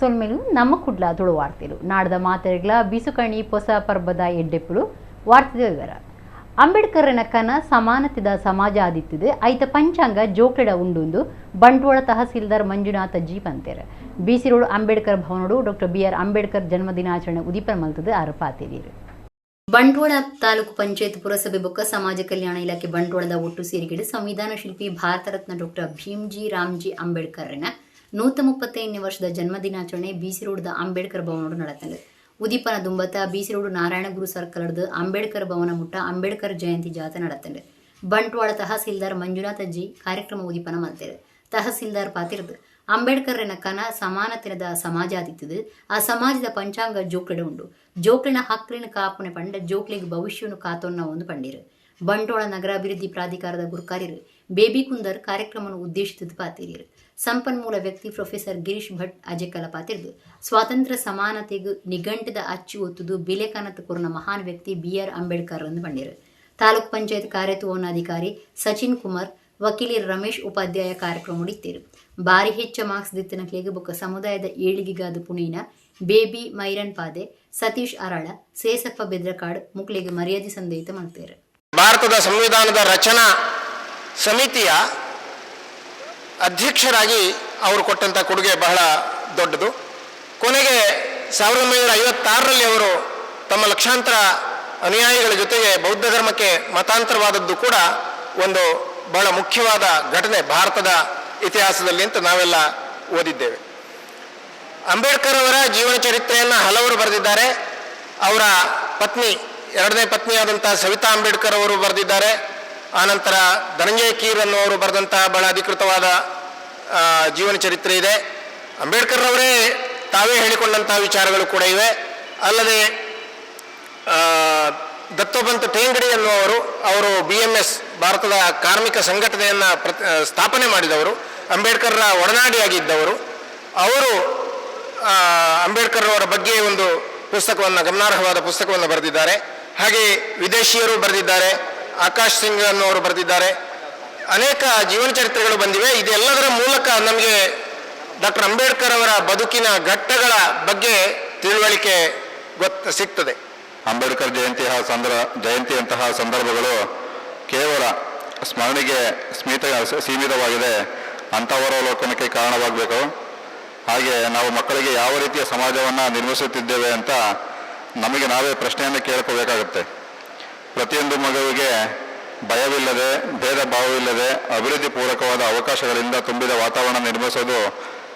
ಸೊಲ್ಮೆಲು. ನಮ್ಮ ಕುಡ್ಲ ತುಳು ವಾರ್ತೆಲು. ನಾಡದ ಮಾತೆರೆಗ್ಲ ಬಿಸುಕಣಿ ಪೊಸ ಪರ್ಬದ ಎಡ್ಡೆಪ್ಪುಲು. ವಾರ್ತೆದ ವಿವರ. ಅಂಬೇಡ್ಕರ್ನ ಕನ ಸಮಾನತೆದ ಸಮಾಜ ಆದಿತ್ತಿದೆ, ಐತ ಪಂಚಾಂಗ ಜೋಕ್ಲೆಡ ಉಂಡುಂದು ಬಂಟ್ವಾಳ ತಹಸೀಲ್ದಾರ್ ಮಂಜುನಾಥ ಜಿ ಪಂತೆರ್. ಬಿಸಿ ರೋಡ್ ಅಂಬೇಡ್ಕರ್ ಭವನಡು ಡಾಕ್ಟರ್ ಬಿ ಆರ್ ಅಂಬೇಡ್ಕರ್ ಜನ್ಮದಿನಾಚರಣೆ ಉದಿಪನ ಮಲ್ತದು ಆರ್ ಪಾತೆರಿಯೆರ್. ಬಂಟ್ವಾಳ ತಾಲೂಕು ಪಂಚಾಯತ್, ಪುರಸಭೆ ಬೊಕ್ಕ ಸಮಾಜ ಕಲ್ಯಾಣ ಇಲಾಖೆ ಬಂಟ್ವಾಳದ ಒಟ್ಟು ಸೇರಿಗೆಡ್ ಸಂವಿಧಾನ ಶಿಲ್ಪಿ, ಭಾರತ ರತ್ನ ಡಾಕ್ಟರ್ ಭೀಮ್ಜಿ ರಾಮ್ಜಿ ಅಂಬೇಡ್ಕರ್ನ 135ನೇ ವರ್ಷದ ಜನ್ಮದಿನಾಚರಣೆ ಬಿಸಿ ರೋಡ್ದ ಅಂಬೇಡ್ಕರ್ ಭವನಡು ನಡತಂಡ್. ಉದಿಪನ ದುಂಬತ ಬಿಸಿ ರೋಡ್ ನಾರಾಯಣಗುರು ಸರ್ಕಲ್ ಅಂಬೇಡ್ಕರ್ ಭವನ ಮುಟ್ಟ ಅಂಬೇಡ್ಕರ್ ಜಯಂತಿ ಜಾಥಾ ನಡತಂಡ್. ಬಂಟ್ವಾಳ ತಹಸೀಲ್ದಾರ್ ಮಂಜುನಾಥ ಜಿ ಕಾರ್ಯಕ್ರಮ ಉದಿಪನ ಮಲ್ತೆರ್. ತಹಸೀಲ್ದಾರ್ ಪಾತೆರ್ದ್, ಅಂಬೇಡ್ಕರ್ನ ಕನ ಸಮಾನತೆದ ಸಮಾಜ ಆದಿತ್ತದು. ಆ ಸಮಾಜದ ಪಂಚಾಂಗ ಜೋಕ್ಲೆಡ ಉಂಡು. ಜೋಕ್ಲೆನ ಹಕ್ಲೆನ್ ಕಾಪುನೆ ಪಂಡ ಜೋಕ್ಲೆಗ್ ಭವಿಷ್ಯನು ಕಾತೊನ್ನ ಒಂದು ಪಂಡಿರು. ಬಂಟ್ವಾಳ ನಗರಾಭಿವೃದ್ಧಿ ಪ್ರಾಧಿಕಾರದ ಗುರ್ಕಾರ್ಯರು ಬೇಬಿ ಕುಂದರ್ ಕಾರ್ಯಕ್ರಮವನ್ನು ಉದ್ದೇಶಿಸಿದ ಪಾತೆರಿಯರು. ಸಂಪನ್ಮೂಲ ವ್ಯಕ್ತಿ ಪ್ರೊಫೆಸರ್ ಗಿರೀಶ್ ಭಟ್ ಅಜೆಕಲ ಪಾತೆರ್ದು, ಸ್ವಾತಂತ್ರ್ಯ ಸಮಾನತೆಗ್ ನಿಘಂಟದ ಅಚ್ಚು ಒತ್ತುದು ಬಿಲೆ ಕನತ್ ಕೊರ್ನ ಮಹಾನ್ ವ್ಯಕ್ತಿ ಬಿ ಆರ್ ಅಂಬೇಡ್ಕರ್ ಎಂದು ಪಂಡಿರು. ತಾಲೂಕ್ ಪಂಚಾಯತ್ ಕಾರ್ಯತುವನಾಧಿಕಾರಿ ಸಚಿನ್ ಕುಮಾರ್, ವಕೀಲರು ರಮೇಶ್ ಉಪಾಧ್ಯಾಯ ಕಾರ್ಯಕ್ರಮ ಇತ್ತೇರು. ಬಾರಿ ಹೆಚ್ಚ ಮಾರ್ಕ್ಸ್ ದಿತ್ತಿನಕ್ಲೆಗ್ ಬೊಕ್ಕ ಸಮುದಾಯದ ಏಳಿಗೆಗಾದ ಪುಣೀನ ಬೇಬಿ ಮೈರನ್ ಪಾದೆ, ಸತೀಶ್ ಅರಾಳ, ಸೇಸಪ್ಪ ಬೆದ್ರಕಾಡ್ ಮುಕ್ಲೆಗ್ ಮರ್ಯಾದೆ ಸಂದಯಿತ ಮಲ್ತೇರು. ಭಾರತದ ಸಂವಿಧಾನದ ರಚನಾ ಸಮಿತಿಯ ಅಧ್ಯಕ್ಷರಾಗಿ ಅವರು ಕೊಟ್ಟಂಥ ಕೊಡುಗೆ ಬಹಳ ದೊಡ್ಡದು. ಕೊನೆಗೆ 1956ರಲ್ಲಿ ಅವರು ತಮ್ಮ ಲಕ್ಷಾಂತರ ಅನುಯಾಯಿಗಳ ಜೊತೆಗೆ ಬೌದ್ಧ ಧರ್ಮಕ್ಕೆ ಮತಾಂತರವಾದದ್ದು ಕೂಡ ಒಂದು ಬಹಳ ಮುಖ್ಯವಾದ ಘಟನೆ ಭಾರತದ ಇತಿಹಾಸದಲ್ಲಿ ಅಂತ ನಾವೆಲ್ಲ ಓದಿದ್ದೇವೆ. ಅಂಬೇಡ್ಕರ್ ಅವರ ಜೀವನ ಚರಿತ್ರೆಯನ್ನು ಹಲವರು ಬರೆದಿದ್ದಾರೆ. ಅವರ ಪತ್ನಿ, ಎರಡನೇ ಪತ್ನಿಯಾದಂತಹ ಸವಿತಾ ಅಂಬೇಡ್ಕರ್ ಅವರು ಬರೆದಿದ್ದಾರೆ. ಆನಂತರ ಧನಂಜಯ ಕೀರ್ ಅನ್ನುವರು ಬರೆದಂತಹ ಬಹಳ ಅಧಿಕೃತವಾದ ಜೀವನ ಚರಿತ್ರೆ ಇದೆ. ಅಂಬೇಡ್ಕರ್ ಅವರೇ ತಾವೇ ಹೇಳಿಕೊಂಡಂತಹ ವಿಚಾರಗಳು ಕೂಡ ಇವೆ. ಅಲ್ಲದೆ ದತ್ತೋಪಂತ್ ಠೇಂಗಡಿ ಅನ್ನುವರು, ಅವರು ಬಿಎಂಎಸ್, ಭಾರತದ ಕಾರ್ಮಿಕ ಸಂಘಟನೆಯನ್ನು ಸ್ಥಾಪನೆ ಮಾಡಿದವರು, ಅಂಬೇಡ್ಕರ್ರ ಒಡನಾಡಿಯಾಗಿದ್ದವರು. ಅವರು ಅಂಬೇಡ್ಕರ್ ಅವರ ಬಗ್ಗೆ ಒಂದು ಪುಸ್ತಕವನ್ನು, ಗಮನಾರ್ಹವಾದ ಪುಸ್ತಕವನ್ನು ಬರೆದಿದ್ದಾರೆ. ಹಾಗೆ ವಿದೇಶಿಯರು ಬರೆದಿದ್ದಾರೆ. ಆಕಾಶ್ ಸಿಂಗ್ ಅನ್ನುವರು ಬರೆದಿದ್ದಾರೆ. ಅನೇಕ ಜೀವನ ಚರಿತ್ರೆಗಳು ಬಂದಿವೆ. ಇದೆಲ್ಲದರ ಮೂಲಕ ನಮಗೆ ಡಾಕ್ಟರ್ ಅಂಬೇಡ್ಕರ್ ಅವರ ಬದುಕಿನ ಘಟ್ಟಗಳ ಬಗ್ಗೆ ತಿಳುವಳಿಕೆ ಸಿಗ್ತದೆ. ಅಂಬೇಡ್ಕರ್ ಜಯಂತಿಯಂತಹ ಸಂದರ್ಭಗಳು ಕೇವಲ ಸ್ಮರಣೆಗೆ ಸೀಮಿತವಾಗಿದೆ. ಅಂತಃವಲೋಕನಕ್ಕೆ ಕಾರಣವಾಗಬೇಕು. ಹಾಗೆ ನಾವು ಮಕ್ಕಳಿಗೆ ಯಾವ ರೀತಿಯ ಸಮಾಜವನ್ನು ನಿರ್ಮಿಸುತ್ತಿದ್ದೇವೆ ಅಂತ ನಮಗೆ ನಾವೇ ಪ್ರಶ್ನೆಯನ್ನು ಕೇಳ್ಕೋಬೇಕಾಗುತ್ತೆ. ಪ್ರತಿಯೊಂದು ಮಗುವಿಗೆ ಭಯವಿಲ್ಲದೆ, ಭೇದ ಭಾವವಿಲ್ಲದೆ, ಅಭಿವೃದ್ಧಿ ಪೂರಕವಾದ ಅವಕಾಶಗಳಿಂದ ತುಂಬಿದ ವಾತಾವರಣ ನಿರ್ಮಿಸೋದು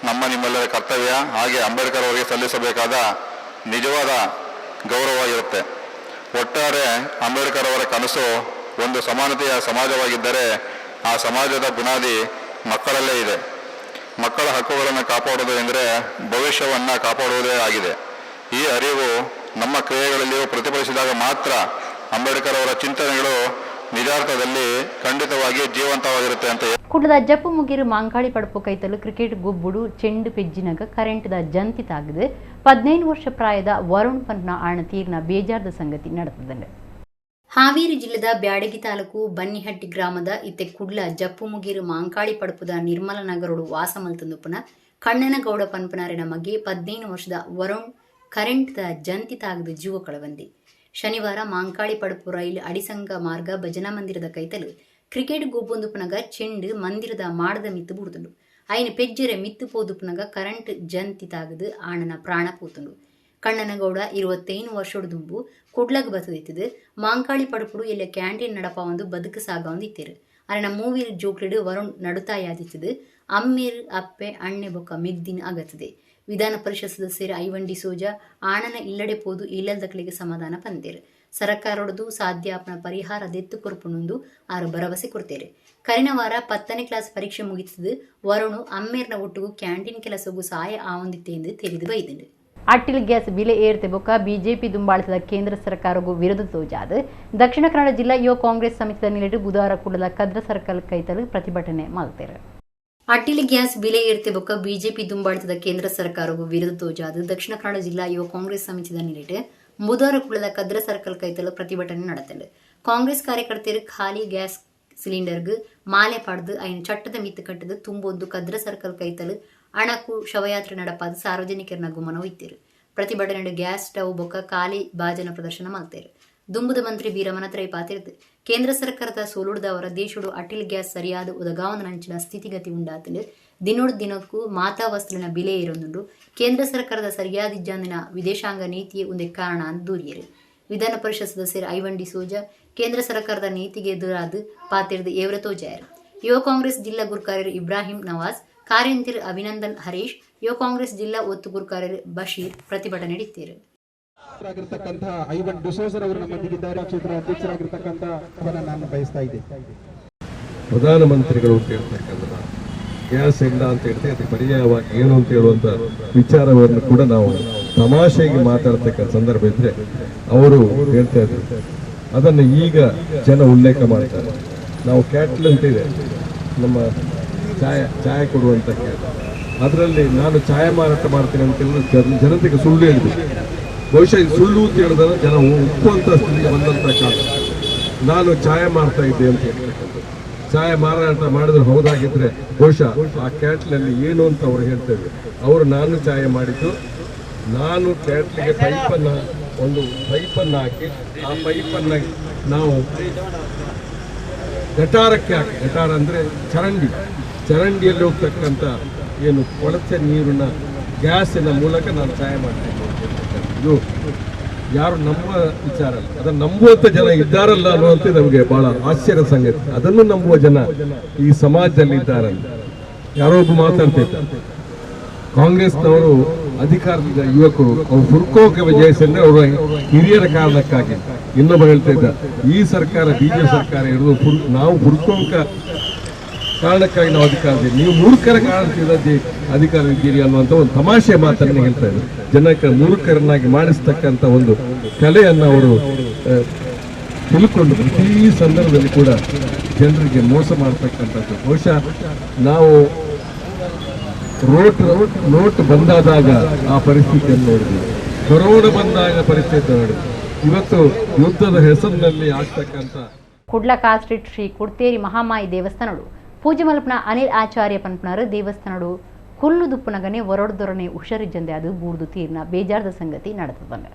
ನಮ್ಮ ನಿಮ್ಮೆಲ್ಲರ ಕರ್ತವ್ಯ, ಹಾಗೆ ಅಂಬೇಡ್ಕರ್ ಅವರಿಗೆ ಸಲ್ಲಿಸಬೇಕಾದ ನಿಜವಾದ ಗೌರವವಾಗಿರುತ್ತೆ. ಒಟ್ಟಾರೆ ಅಂಬೇಡ್ಕರ್ ಅವರ ಕನಸು ಒಂದು ಸಮಾನತೆಯ ಸಮಾಜವಾಗಿದ್ದರೆ, ಆ ಸಮಾಜದ ಬುನಾದಿ ಮಕ್ಕಳಲ್ಲೇ ಇದೆ. ಮಕ್ಕಳ ಹಕ್ಕುಗಳನ್ನು ಕಾಪಾಡೋದು ಎಂದರೆ ಭವಿಷ್ಯವನ್ನು ಕಾಪಾಡುವುದೇ ಆಗಿದೆ. ಈ ಅರಿವು ನಮ್ಮ ಕ್ರಿಯೆಗಳಲ್ಲಿಯೂ ಪ್ರತಿಫಲಿಸಿದಾಗ ಮಾತ್ರ ಅಂಬೇಡ್ಕರ್ ಅವರ ಚಿಂತನೆಗಳು ನಿಜಾರ್ಥದಲ್ಲಿ ಖಂಡಿತವಾಗಿ ಜೀವಂತವಾಗಿರುತ್ತೆ ಅಂತ ಕುಡ್ಲದ ಜಪ್ಪು ಮುಗಿರು ಮಾಂಕಾಳಿ ಪಡಪು ಕೈತಲು ಕ್ರಿಕೆಟ್ ಗೊಬ್ಬುಡು ಚೆಂಡು ಪೆಜ್ಜಿನಗ ಕರೆಂಟ್ದ ಜಂತಿ ತಾಗದು 15 ವರ್ಷ ಪ್ರಾಯದ ವರುಣ್ ಪನ್ಪುನ ಆಣ ತೀರ್ನ ಬೇಜಾರ್ದ ಸಂಗತಿ ನಡೆತದಂಡು. ಹಾವೇರಿ ಜಿಲ್ಲೆದ ಬ್ಯಾಡಗಿ ತಾಲೂಕು ಬನ್ನಿಹಟ್ಟಿ ಗ್ರಾಮದ, ಇತ್ತೆ ಕುಡ್ಲ ಜಪ್ಪುಮುಗೇರು ಮಾಂಕಾಳಿ ಪಡಪುದ ನಿರ್ಮಲ ನಗರೋಡು ವಾಸ ಮಲ್ತಂದುಪ್ಪುನ ಕಣ್ಣನಗೌಡ ಪನ್ಪನಾರಿನ ಮಗೆ 15 ವರ್ಷದ ವರುಣ್ ಕರೆಂಟ್ದ ಜಂತಿ ತಾಗದು ಜೀವ ಕಳವಂದಿ. ಶನಿವಾರ ಮಾಂಕಾಳಿ ಪಡಪು ರೈಲು ಅಡಿಸಂಗ ಮಾರ್ಗ ಭಜನಾ ಮಂದಿರದ ಕೈತಲು ಕ್ರಿಕೆಟ್ ಗೊಬ್ಬೊಂದುಪ್ಪನಗ ಚೆಂಡು ಮಂದಿರದ ಮಾಡದ ಮಿತ್ತು ಬುಡ್ದುಂಡು. ಐನ ಪೆಜ್ಜೆರೆ ಮಿತ್ತು ಪೋದುಪ್ಪನಗ ಕರೆಂಟ್ ಜಂತಿ ತಾಗದು ಆಣನ ಪ್ರಾಣ ಪೋತುಂಡು. ಕಣ್ಣನಗೌಡ 25 ವರ್ಷದ ದುಂಬು ಕುಡ್ಲಗ್ ಬತ್ತದಿತ್ತದು ಮಾಂಕಾಳಿ ಪಡಪುಡು ಎಲ್ಲ ಕ್ಯಾಂಟೀನ್ ನಡಪ ಒಂದು ಬದುಕು ಸಾಗ ಒಂದು ಇತ್ತೇರು. ಅರನ ಮೂವೀರ್ ಜೋಕ್ಲಿಡು ವರುಣ್ ನಡುತಾಯಾದಿತ್ತದು ಅಮ್ಮೇರ್, ಅಪ್ಪೆ, ಅಣ್ಣೆ ಬೊಕ್ಕ ಮೆಗ್ದಿನ ಅಗತ್ತದೆ. ವಿಧಾನ ಪರಿಷತ್ ಸದಸ್ಯರು ಐವನ್ ಡಿಸೋಜಾ ಆಣನ ಇಲ್ಲಡೆ ಪೋದು ಇಲ್ಲದಕ್ಲಿಗೆ ಸಮಾಧಾನ ಪಂದೇರು. ಸರಕಾರೊಡದು ಸಾಧ್ಯಾಪನ ಪರಿಹಾರ ದೆತ್ತು ಕೊರ್ಪುನೊಂದು ಆರು ಭರವಸೆ ಕೊಡ್ತೇರೆ. ಕರಿನ ವಾರ 10ನೇ ಕ್ಲಾಸ್ ಪರೀಕ್ಷೆ ಮುಗಿತದು ವರುಣು ಅಮ್ಮೇರ್ನ ಒಟ್ಟುಗು ಕ್ಯಾಂಟೀನ್ ಕೆಲಸಗೂ ಸಹಾಯ ಆವಂದಿತ್ತೆ ಎಂದು ತೆರೆದು ಬೈದಂಡು. ಅಟ್ಟಿಲ್ ಗ್ಯಾಸ್ ಬಿಲೆ ಏರ್ತೆ ಬೊಕ್ಕ ಬಿಜೆಪಿ ದುಂಬಾಳಿಸಿದ ಕೇಂದ್ರ ಸರ್ಕಾರಗೂ ವಿರೋಧ ತೋಜಾದ ದಕ್ಷಿಣ ಕನ್ನಡ ಜಿಲ್ಲಾ ಯುವ ಕಾಂಗ್ರೆಸ್ ಸಮಿತಿದ ನಿಲೆಡು ಬುಧವಾರ ಕುಡ್ಲದ ಕದ್ರ ಸರ್ಕಲ್ ಕೈತಲು ಪ್ರತಿಭಟನೆ ಮಲ್ತೇರು. ಅಟ್ಟಿಲಿ ಗ್ಯಾಸ್ ಬಿಲೆ ಏರ್ತೆ ಬೊಕ್ಕ ಬಿಜೆಪಿ ದುಂಬಾಳಿತದ ಕೇಂದ್ರ ಸರ್ಕಾರವು ವಿರೋಧ ತೋಜಾದ ದಕ್ಷಿಣ ಕನ್ನಡ ಜಿಲ್ಲಾ ಯುವ ಕಾಂಗ್ರೆಸ್ ಸಮಿತಿದ ನಿಲೆಟ್ ಬುಧವಾರ ಕುಡ್ಲದ ಕದ್ರ ಸರ್ಕಲ್ ಕೈತಲು ಪ್ರತಿಭಟನೆ நடத்தಲು. ಕಾಂಗ್ರೆಸ್ ಕಾರ್ಯಕರ್ತರು ಖಾಲಿ ಗ್ಯಾಸ್ ಸಿಲಿಂಡರ್ಗ್ ಮಾಲೆ ಪಾಡ್ದು ಐನ್ ಚಟ್ಟದ ಮಿತ್ತು ಕಟ್ಟದು ತುಂಬೊಂದು ಕದ್ರ ಸರ್ಕಲ್ ಕೈತಲು. ಅಣಕು ಶವಯಾತ್ರೆ ನಡಪಾದ್ ಸಾರ್ವಜನಿಕರನ ಗುಮನ ಒಯ್ತೆರ್. ಪ್ರತಿಭಟನೆಡ್ ಗ್ಯಾಸ್ ಸ್ಟೌವ್ ಬೊಕ್ಕ ಖಾಲಿ ಬಾಜನ ಪ್ರದರ್ಶನ ಮಲ್ತೆರ್. ದುಂಬುದ ಮಂತ್ರಿ ಬಿ ರಮನಾಥ ರೈ ಪಾತೆರ್ದ್, ಕೇಂದ್ರ ಸರ್ಕಾರದ ಸೋಲುಡ್ದಾವರ ದೇಶೊಡು ಅಟಿಲ್ ಗ್ಯಾಸ್ ಸರಿಯಾದ್ ಒದಗಾವಂದಿನಂಚಿನ ಸ್ಥಿತಿಗತಿ ಉಂಡಾತ್ಂಡ್. ದಿನೊಡ್ದು ದಿನೊಕು ಮಾತಾ ವಸ್ತುಲೆನ ಬಿಲೆ ಏರೊಂದುಂಡು. ಕೇಂದ್ರ ಸರ್ಕಾರದ ಸರಿಯಾದಿಜ್ಜಂದಿನ ವಿದೇಶಾಂಗ ನೀತಿಯೇ ಉಂದೆಕ್ ಕಾರಣ ಅಂದ್ ದೂರಿಯೆರ್. ವಿಧಾನ ಪರಿಷತ್ ಸದಸ್ಯೆರ್ ಐವನ್ ಡಿಸೋಜಾ ಕೇಂದ್ರ ಸರ್ಕಾರದ ನೀತಿಗ್ ಎದುರಾದ್ ಪಾತೆರ್ದ್ ಏವ್ರ ತೋಜಾಯೆರ್. ಯುವ ಕಾಂಗ್ರೆಸ್ ಜಿಲ್ಲಾ ಗುರ್ಕಾರೆರ್ ಇಬ್ರಾಹಿಂ ನವಾಜ್, ಕಾರ್ಯಂತೆರ್ ಅಭಿನಂದನ್ ಹರೀಶ್, ಯುವ ಕಾಂಗ್ರೆಸ್ ಜಿಲ್ಲಾ ಒತ್ತು ಗುರ್ಕಾರೆರ್ ಬಶೀರ್ ಪ್ರತಿಭಟನೆಡ್ ಇತ್ತೆರ್. ಆಗಿರ್ತಕ್ಕಂತಹ ಐವನ್ ಡಿಸೋಜರ್ ಅವರು ನಮ್ಮೊಂದಿಗಿದ್ದಾರೆ. ಕ್ಷೇತ್ರ ಅಧ್ಯಕ್ಷರಾಗಿರ್ತಕ್ಕಂತಹ ನಾನು ಬಯಸ್ತಾ ಇದ್ದೆ. ಪ್ರಧಾನಮಂತ್ರಿಗಳು ಅಂತ ಹೇಳ್ತಕ್ಕಂಥ ಗ್ಯಾಸ್ ಇಲ್ಲ ಅಂತ ಹೇಳ್తే ಅದಕ್ಕೆ ಪರ್ಯಾಯವಾಗಿ ಏನು ಅಂತ ಹೇಳುವಂತ ವಿಚಾರವನ್ನು ಕೂಡ ನಾವು ತಮಾಷೆಗೆ ಮಾತಾಡ್ತಕ್ಕಂಥ ಸಂದರ್ಭ ಇದ್ರೆ ಅವರು ಹೇಳ್ತಾ ಇದ್ರು. ಅದನ್ನು ಈಗ ಜನ ಉಲ್ಲೇಖ ಮಾಡ್ತಾರೆ. ನಾವು ಕ್ಯಾಟ್ಲ್ ಅಂತ ಇದೆ ನಮ್ಮ ಚಾಯ ಚಾಯ ಕೊಡುವಂತ ಕ್ಯಾಟ್ಲ್, ಅದರಲ್ಲಿ ನಾನು ಚಾಯ ಮಾರಾಟ ಮಾಡ್ತೇನೆ ಅಂತ ಹೇಳಿದ್ರೆ ಜನತೆಗೆ ಸುಳ್ಳು ಹೇಳಿದೆ. ಬಹುಶಃ ಇದು ಸುಳ್ಳು ಅಂತ ಹೇಳಿದ್ರೆ ಜನ ಒಪ್ಪುವಂತ ಸ್ಥಿತಿಗೆ ಬಂದಂತ ಕಾಲ. ನಾನು ಚಾಯ ಮಾರ್ತಾ ಇದ್ದೆ ಅಂತ ಹೇಳ್ತಕ್ಕಂಥದ್ದು. ಚಾಯ ಮಾರಾಟ ಮಾಡಿದ್ರೆ ಹೌದಾಗಿದ್ರೆ ಬಹುಶಃ ಆ ಕ್ಯಾಟ್ಲಲ್ಲಿ ಏನು ಅಂತ ಅವರು ಹೇಳ್ತಾ ಇದ್ರು. ಅವರು ನಾನು ಚಾಯ ಮಾಡಿದ್ದು, ನಾನು ಕ್ಯಾಟ್ಲಿಗೆ ಪೈಪನ್ನು ಒಂದು ಪೈಪನ್ನು ಹಾಕಿ ಆ ಪೈಪನ್ನು ನಾವು ಗಟಾರಕ್ಕೆ ಹಾಕಿ, ಗಟಾರ ಅಂದರೆ ಚರಂಡಿ, ಚರಂಡಿಯಲ್ಲಿ ಹೋಗ್ತಕ್ಕಂಥ ಏನು ಕೊಳಚೆ ನೀರನ್ನ ಗ್ಯಾಸಿನ ಮೂಲಕ ನಾನು ಚಾಯ ಮಾಡ್ತೀನಿ. ಇದು ಯಾರು ನಂಬುವ ವಿಚಾರ ಅಲ್ಲ. ಅದನ್ನು ನಂಬುವಂಥ ಜನ ಇದ್ದಾರಲ್ಲ ಅನ್ನುವಂತೆ ನಮಗೆ ಬಹಳ ಆಶ್ಚರ್ಯ ಸಂಗತಿ. ಅದನ್ನು ನಂಬುವ ಜನ ಈ ಸಮಾಜದಲ್ಲಿ ಇದ್ದಾರಲ್ಲ. ಯಾರೋ ಒಬ್ಬ ಮಾತಾಡ್ತಿದ್ದಾರೆ, ಕಾಂಗ್ರೆಸ್ನವರು ಅಧಿಕಾರದ ಯುವಕರು, ಅವರು ಹುರ್ಕೋಕೆ ಜಯಿಸಿದ್ರೆ ಅವರು ಹಿರಿಯರ ಕಾರಣಕ್ಕಾಗಿ. ಇನ್ನೊಬ್ಬ ಹೇಳ್ತಾ ಇದ್ದ, ಈ ಸರ್ಕಾರ ಬಿಜೆಪಿ ಸರ್ಕಾರ ಇರೋದು ನಾವು ಹುರ್ಕೋಕ ಕಾರಣಕ್ಕಾಗಿ ನಾವು ಅಧಿಕಾರ, ನೀವು ಮೂರ್ಖರ ಕಾರಣದಿಂದ ಅಧಿಕಾರ ಇದ್ದೀರಿ ಅನ್ನುವಂಥ ಒಂದು ತಮಾಷೆ ಮಾತನ್ನು ಹೇಳ್ತಾ ಇದ್ರು. ಜನಕ್ಕೆ ಮೂರ್ಖರನ್ನಾಗಿ ಮಾಡಿಸ್ತಕ್ಕಂಥ ಒಂದು ಕಲೆಯನ್ನು ಅವರು ತಿಳ್ಕೊಂಡು ಪ್ರತಿ ಸಂದರ್ಭದಲ್ಲಿ ಕೂಡ ಜನರಿಗೆ ಮೋಸ ಮಾಡ್ತಕ್ಕಂಥದ್ದು. ಬಹುಶಃ ನಾವು ನೋಟ್ ಬಂದಾದಾಗ ಆ ಪರಿಸ್ಥಿತಿಯನ್ನು ನೋಡಿದ್ವಿ, ಕೊರೋನಾ ಬಂದಾಗ ಪರಿಸ್ಥಿತಿ ನೋಡಿದ್ವಿ, ಇವತ್ತು ಯುದ್ಧದ ಹೆಸರಿನಲ್ಲಿ ಆಗ್ತಕ್ಕಂಥ. ಕುಡ್ಲ ಕಾರ್ ಸ್ಟ್ರೀಟ್ ಶ್ರೀ ಕುಡ್ತೇರಿ ಮಹಾಮಾಯಿ ದೇವಸ್ಥಾನಡು ಪೂಜೆ ಮಲ್ಪನ ಅನಿಲ್ ಆಚಾರ್ಯ ಪನ್ಪನರು ದೇವಸ್ಥಾನಡು ಕುಲ್ಲು ದುಪ್ಪುನಗನೆ ಒರಡ್ದೊರನೆ ಹುಷಾರಿಜ್ಜಂದೆ ಅದು ಬೂರ್ದು ತೀರ್ನ ಬೇಜಾರದ ಸಂಗತಿ ನಡೆತದಂಗ.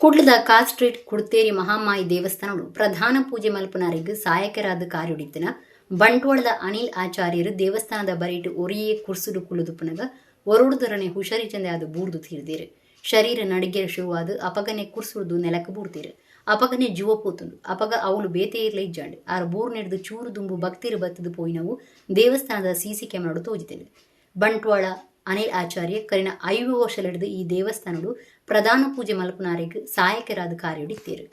ಕುಡ್ಲದ ಕಾರ್ ಸ್ಟ್ರೀಟ್ ಕುಡ್ತೇರಿ ಮಹಾಮಾಯಿ ದೇವಸ್ಥಾನಡು ಪ್ರಧಾನ ಪೂಜೆ ಮಲ್ಪನಾರಿಗ್ ಸಹಾಯಕರಾದ ಕಾರ್ಯೊಡಿತ್ತನ ಬಂಟ್ವಾಳದ ಅನಿಲ್ ಆಚಾರ್ಯರು ದೇವಸ್ಥಾನದ ಬರಿಟು ಒರಿಯೇ ಕುರ್ಸುಡು ಕುಳ್ಳುದುಪ್ಪುನಗ ಒರಡುದೊರನೆ ಹುಷಾರಿಜ್ಜಂದೆ ಅದು ಬೂರ್ದು ತೀರ್ದೇರು. ಶರೀರ ನಡಿಗೆ ಶುರುವಾದ ಅಪಗನೆ ಕುರ್ಸುಡ್ದು ನೆಲಕ್ಕೆ ಬೂರ್ತೀರು. ಅಪಗನೆ ಜೀವ ಪೋತುಂಡು. ಅಪಗ ಅವಳು ಬೇತೆ ಇರ್ಲ ಇಜ್ಜಾಂಡ್. ಆರು ಬೂರ್ ನೆಡ್ದು ಚೂರು ದುಂಬು ಭಕ್ತಿರು ಬತ್ತದು ಪೋಯಿನವು ದೇವಸ್ಥಾನದ ಸಿಸಿ ಕ್ಯಾಮೆರಾಡು ತೋಜಿತೇನೆ. ಬಂಟ್ವಾಳ ಅನಿಲ್ ಆಚಾರ್ಯ ಕರಿನ 5 ವರ್ಷಲಿಡ್ದು ಈ ದೇವಸ್ಥಾನಡು ಪ್ರಧಾನ ಪೂಜೆ ಮಲ್ಪನಾರಿಗ್ ಸಹಾಯಕರಾದ ಕಾರ್ಯೊಡಿತ್ತೇರು.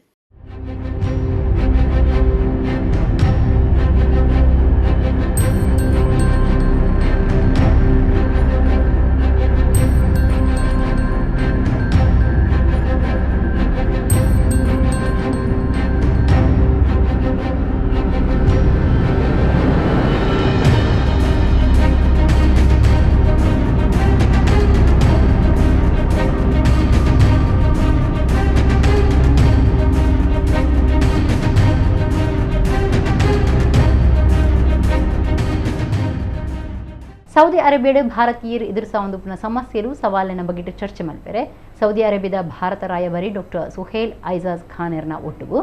ಸೌದಿ ಅರೇಬಿಯಾದ ಭಾರತೀಯರು ಎದುರಿಸುವ ಸಮಸ್ಯೆಗಳು ಸವಾಲಿನ ಬಗ್ಗೆ ಚರ್ಚೆ ಮಲ್ಪೆರೆ ಸೌದಿ ಅರೇಬಿಯಾದ ಭಾರತ ರಾಯಭಾರಿ ಡಾಕ್ಟರ್ ಸುಹೇಲ್ ಐಜಾಜ್ ಖಾನೆರ್ನ ಒಟ್ಟುಗು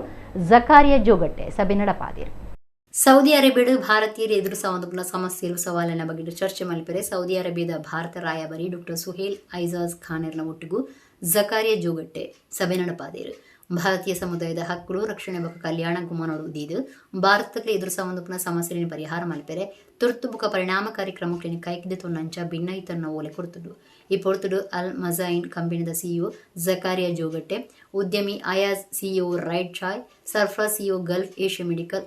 ಜಕಾರಿಯಾ ಜೋಗಟ್ಟೆ ಸಭೆ ನಡಪಾದಿರು. ಸೌದಿ ಅರೇಬಿಯಾದ ಭಾರತೀಯರು ಎದುರಿಸುವ ಸಮಸ್ಯೆಗಳು ಸವಾಲಿನ ಬಗ್ಗೆ ಚರ್ಚೆ ಮಲ್ಪೆರೆ ಸೌದಿ ಅರೇಬಿಯಾದ ಭಾರತ ರಾಯಭಾರಿ ಡಾಕ್ಟರ್ ಸುಹೇಲ್ ಐಜಾಜ್ ಖಾನೆರ್ನ ಒಟ್ಟುಗು ಜಕಾರಿಯಾ ಜೋಗಟ್ಟೆ ಸಭೆ ನಡಪಾದಿರು. ಭಾರತೀಯ ಸಮುದಾಯದ ಹಕ್ಕುಗಳು ರಕ್ಷಣೆ ಬೊಕ್ಕ ಕಲ್ಯಾಣ ಗುಮನೋಡು ದೀದು ಭಾರತಕ್ಕೆ ಎದುರಿಸುವ ಸಮಸ್ಯೆಯನ್ನು ಪರಿಹಾರ ಮಲ್ಪೆರೆ ತುರ್ತು ಬೊಕ್ಕ ಪರಿಣಾಮಕಾರಿ ಕ್ರಮಕ್ಲೆನ್ ಕೈಕಿದ ತೊನ್ನಂಚ ಭಿನ್ನೈತನ್ನ ಓಲೆ ಕೊಡ್ತುಂಡು. ಈ ಪೊರ್ತುಡು ಅಲ್ ಮಜೈನ್ ಕಂಪನಿದ ಸಿಇಒ ಜಕಾರಿಯಾ ಜೋಗಟ್ಟೆ, ಉದ್ಯಮಿ Ayaz CEO Right Chai, Sarfraz CEO Gulf Asia Medical,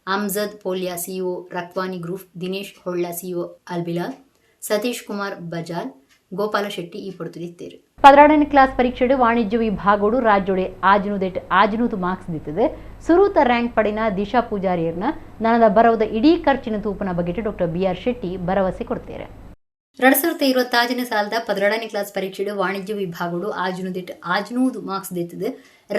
Amjad Polya CEO Rakwani Group, Dinesh Holla CEO Albilal, Satish Kumar Bajal, Gopala Shetty ಈ ಪೊರ್ತುಡಿತ್ತೇರು. 12ನೇ ಕ್ಲಾಸ್ ಪರೀಕ್ಷೆಡು ವಾಣಿಜ್ಯ ವಿಭಾಗೋಡು ರಾಜ್ಯೋಡೆ ಆಜುನೂತು ಮಾರ್ಕ್ಸ್ ದಿತ್ತದೆ. ಸುರೂತ ರ್ಯಾಂಕ್ ಪಡಿನ ದಿಶಾ ಪೂಜಾರಿಯರ್ನ ನನದ ಬರವದ ಇಡೀ ಖರ್ಚಿನ ತೂಪನ ಬಗ್ಗೆ ಡಾಕ್ಟರ್ ಬಿ ಆರ್ ಶೆಟ್ಟಿ ಭರವಸೆ ಕೊಡ್ತಾರೆ. 2026ನೇ ಸಾಲದ 12ನೇ ಕ್ಲಾಸ್ ಪರೀಕ್ಷೆಡು ವಾಣಿಜ್ಯ ವಿಭಾಗೋಡು ಆಜುನೂದು ಮಾರ್ಕ್ಸ್ ದಿತ್ತದೆ.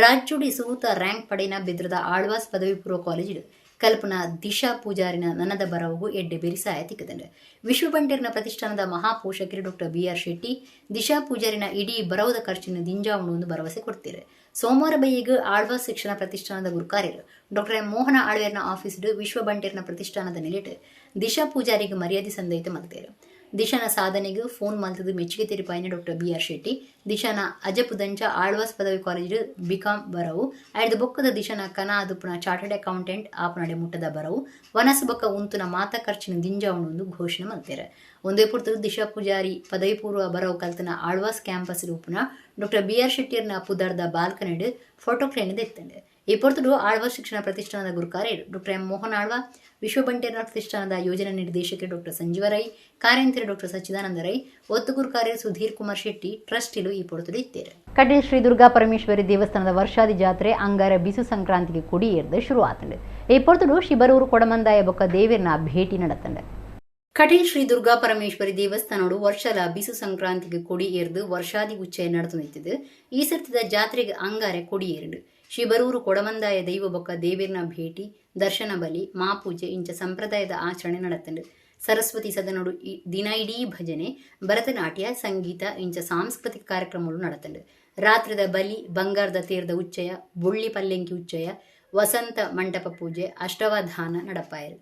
ರಾಜ್ಯೋಡಿ ಸುರೂತ ರ್ಯಾಂಕ್ ಪಡಿನ ಬೆದ್ರದ ಆಳ್ವಾಸ್ ಪದವಿ ಪೂರ್ವ ಕಾಲೇಜಿಡು ಕಲ್ಪನಾ ದಿಶಾ ಪೂಜಾರಿನ ನನದ ಬರವುಗು ಎಡ್ಡೆ ಬೆರಿಸಾಯ ತಿಕ್ಕದಂಡು. ವಿಶ್ವ ಬಂಟೆರ್ನ ಪ್ರತಿಷ್ಠಾನದ ಮಹಾಪೋಷಕರು ಡಾಕ್ಟರ್ ಬಿ.ಆರ್. ಶೆಟ್ಟಿ ದಿಶಾ ಪೂಜಾರಿನ ಇಡೀ ಬರವುದ ಖರ್ಚಿನ ದಿಂಜಾವಣು ಒಂದು ಭರವಸೆ ಕೊಡ್ತೀರು. ಸೋಮವಾರ ಬೈಯಿಗ್ ಆಳ್ವಾಸ್ ಶಿಕ್ಷಣ ಪ್ರತಿಷ್ಠಾನದ ಗುರುಕಾರ್ಯರು ಡಾಕ್ಟರ್ ಎಂ ಮೋಹನ ಆಳ್ವೇರ್ನ ಆಫೀಸ್ಡ್ ವಿಶ್ವ ಬಂಟೆರ್ನ ಪ್ರತಿಷ್ಠಾನದ ನೆಲೆಟ್ ದಿಶಾ ಪೂಜಾರಿಗೆ ಮರ್ಯಾದೆ ಸಂದೈತ ಮಲ್ತೇರು. ದಿಶಾನ ಸಾಧನೆಗೆ ಫೋನ್ ಮಲ್ತದ ಮೆಚ್ಚುಗೆ ತೆರಿಪಾಯಿನ ಡಾಕ್ಟರ್ ಬಿ.ಆರ್. ಶೆಟ್ಟಿ ದಿಶಾನ ಅಜಪುದಂಚ ಆಳ್ವಾಸ್ ಪದವಿ ಕಾಲೇಜ್ ಬಿಕಾಂ ಬರವು ಐದು ಬೊಕ್ಕದ ದಿಶಾನ ಕನ ಅದುಪುನ ಚಾರ್ಟರ್ಡ್ ಅಕೌಂಟೆಂಟ್ ಆಪನಡೆ ಮುಟ್ಟದ ಬರವು ವನಸು ಬೊಕ್ಕ ಉಂತುನ ಮಾತ ಖರ್ಚಿನ ದಿಂಜಾವಣು ಒಂದು ಘೋಷಣೆ ಮಲ್ತೇರು. ಒಂದೇ ಪುರ್ತುಡು ದಿಶಾ ಪೂಜಾರಿ ಪದವಿ ಪೂರ್ವ ಬರವು ಕಲ್ತನ ಆಳ್ವಾಸ್ ಕ್ಯಾಂಪಸ್ ರೂಪುನ ಡಾಕ್ಟರ್ ಬಿ.ಆರ್. ಶೆಟ್ಟಿಯರ್ನ ಪುದರ್ದ ಬಾಲ್ಕನಿಡ್ ಫೋಟೋ ಕ್ಲೇನ್ ದೆತ್ತಂಡು. ಈ ಪೊರ್ತುಡು ಆಳ್ವಾಸ್ ಶಿಕ್ಷಣ ಪ್ರತಿಷ್ಠಾನದ ಗುರುಕಾರ್ಯರು ಡಾಕ್ಟರ್ ಎಂ ಮೋಹನ್ ಆಳ್ವ, ವಿಶ್ವ ಬಂಟೆರ್ನ ಪ್ರತಿಷ್ಠಾನದ ಯೋಜನಾ ನಿರ್ದೇಶಕರು ಡಾಕ್ಟರ್ ಸಂಜೀವ ರೈ, ಕಾರ್ಯಂತರು ಡಾಕ್ಟರ್ ಸಚ್ಚಿದಾನಂದ ರೈ, ಒತ್ತು ಗುರುಕಾರ್ಯರು ಸುಧೀರ್ ಕುಮಾರ್ ಶೆಟ್ಟಿ ಟ್ರಸ್ಟಿಲು ಈ ಪೊರ್ತುಡು ಇತ್ತೇರು. ಕಟೀಲ್ ಶ್ರೀ ದುರ್ಗಾ ಪರಮೇಶ್ವರಿ ದೇವಸ್ಥಾನದ ವರ್ಷಾದಿ ಜಾತ್ರೆ ಅಂಗಾರ ಬಿಸು ಸಂಕ್ರಾಂತಿಗೆ ಕೊಡಿಯೇರ್ದು ಶುರು ಆತಂಡು. ಈ ಪೊರ್ತುಡು ಶಿಬರೂರು ಕೊಡಮಂದಾಯ ಬೊಕ್ಕ ದೇವಿರ್ನ ಭೇಟಿ ನಡತಂಡು. ಕಟೀಲ್ ಶ್ರೀ ದುರ್ಗಾ ಪರಮೇಶ್ವರಿ ದೇವಸ್ಥಾನೋಡು ವರ್ಷಲ ಬಿಸು ಸಂಕ್ರಾಂತಿಗೆ ಕೊಡಿ ಏರ್ದು ವರ್ಷಾದಿ ಉಚ್ಚಯ ನಡೆದು. ಈ ಸರ್ತಿದ ಜಾತ್ರೆಗೆ ಅಂಗಾರೆ ಕೊಡಿಯೇರಂಡು. ಶ್ರೀ ಬರೂರು ಕೊಡಮಂದಾಯ ದೈವ ಬೊಕ್ಕ ದೇವಿರ್ನ ಭೇಟಿ, ದರ್ಶನ ಬಲಿ, ಮಾಪೂಜೆ ಇಂಚ ಸಂಪ್ರದಾಯದ ಆಚರಣೆ ನಡತಂಡು. ಸರಸ್ವತಿ ಸದನೋಡು ದಿನ ಇಡೀ ಭಜನೆ, ಭರತನಾಟ್ಯ, ಸಂಗೀತ ಇಂಚ ಸಾಂಸ್ಕೃತಿಕ ಕಾರ್ಯಕ್ರಮಗಳು ನಡತಂಡು. ರಾತ್ರಿದ ಬಲಿ, ಬಂಗಾರದ ತೇರ್ದ ಉಚ್ಚಯ, ಬೊಳ್ಳಿ ಪಲ್ಲೆಂಕಿ ಉಚ್ಚಯ, ವಸಂತ ಮಂಟಪ ಪೂಜೆ, ಅಷ್ಟವಧಾನ ನಡಪಾಯರು.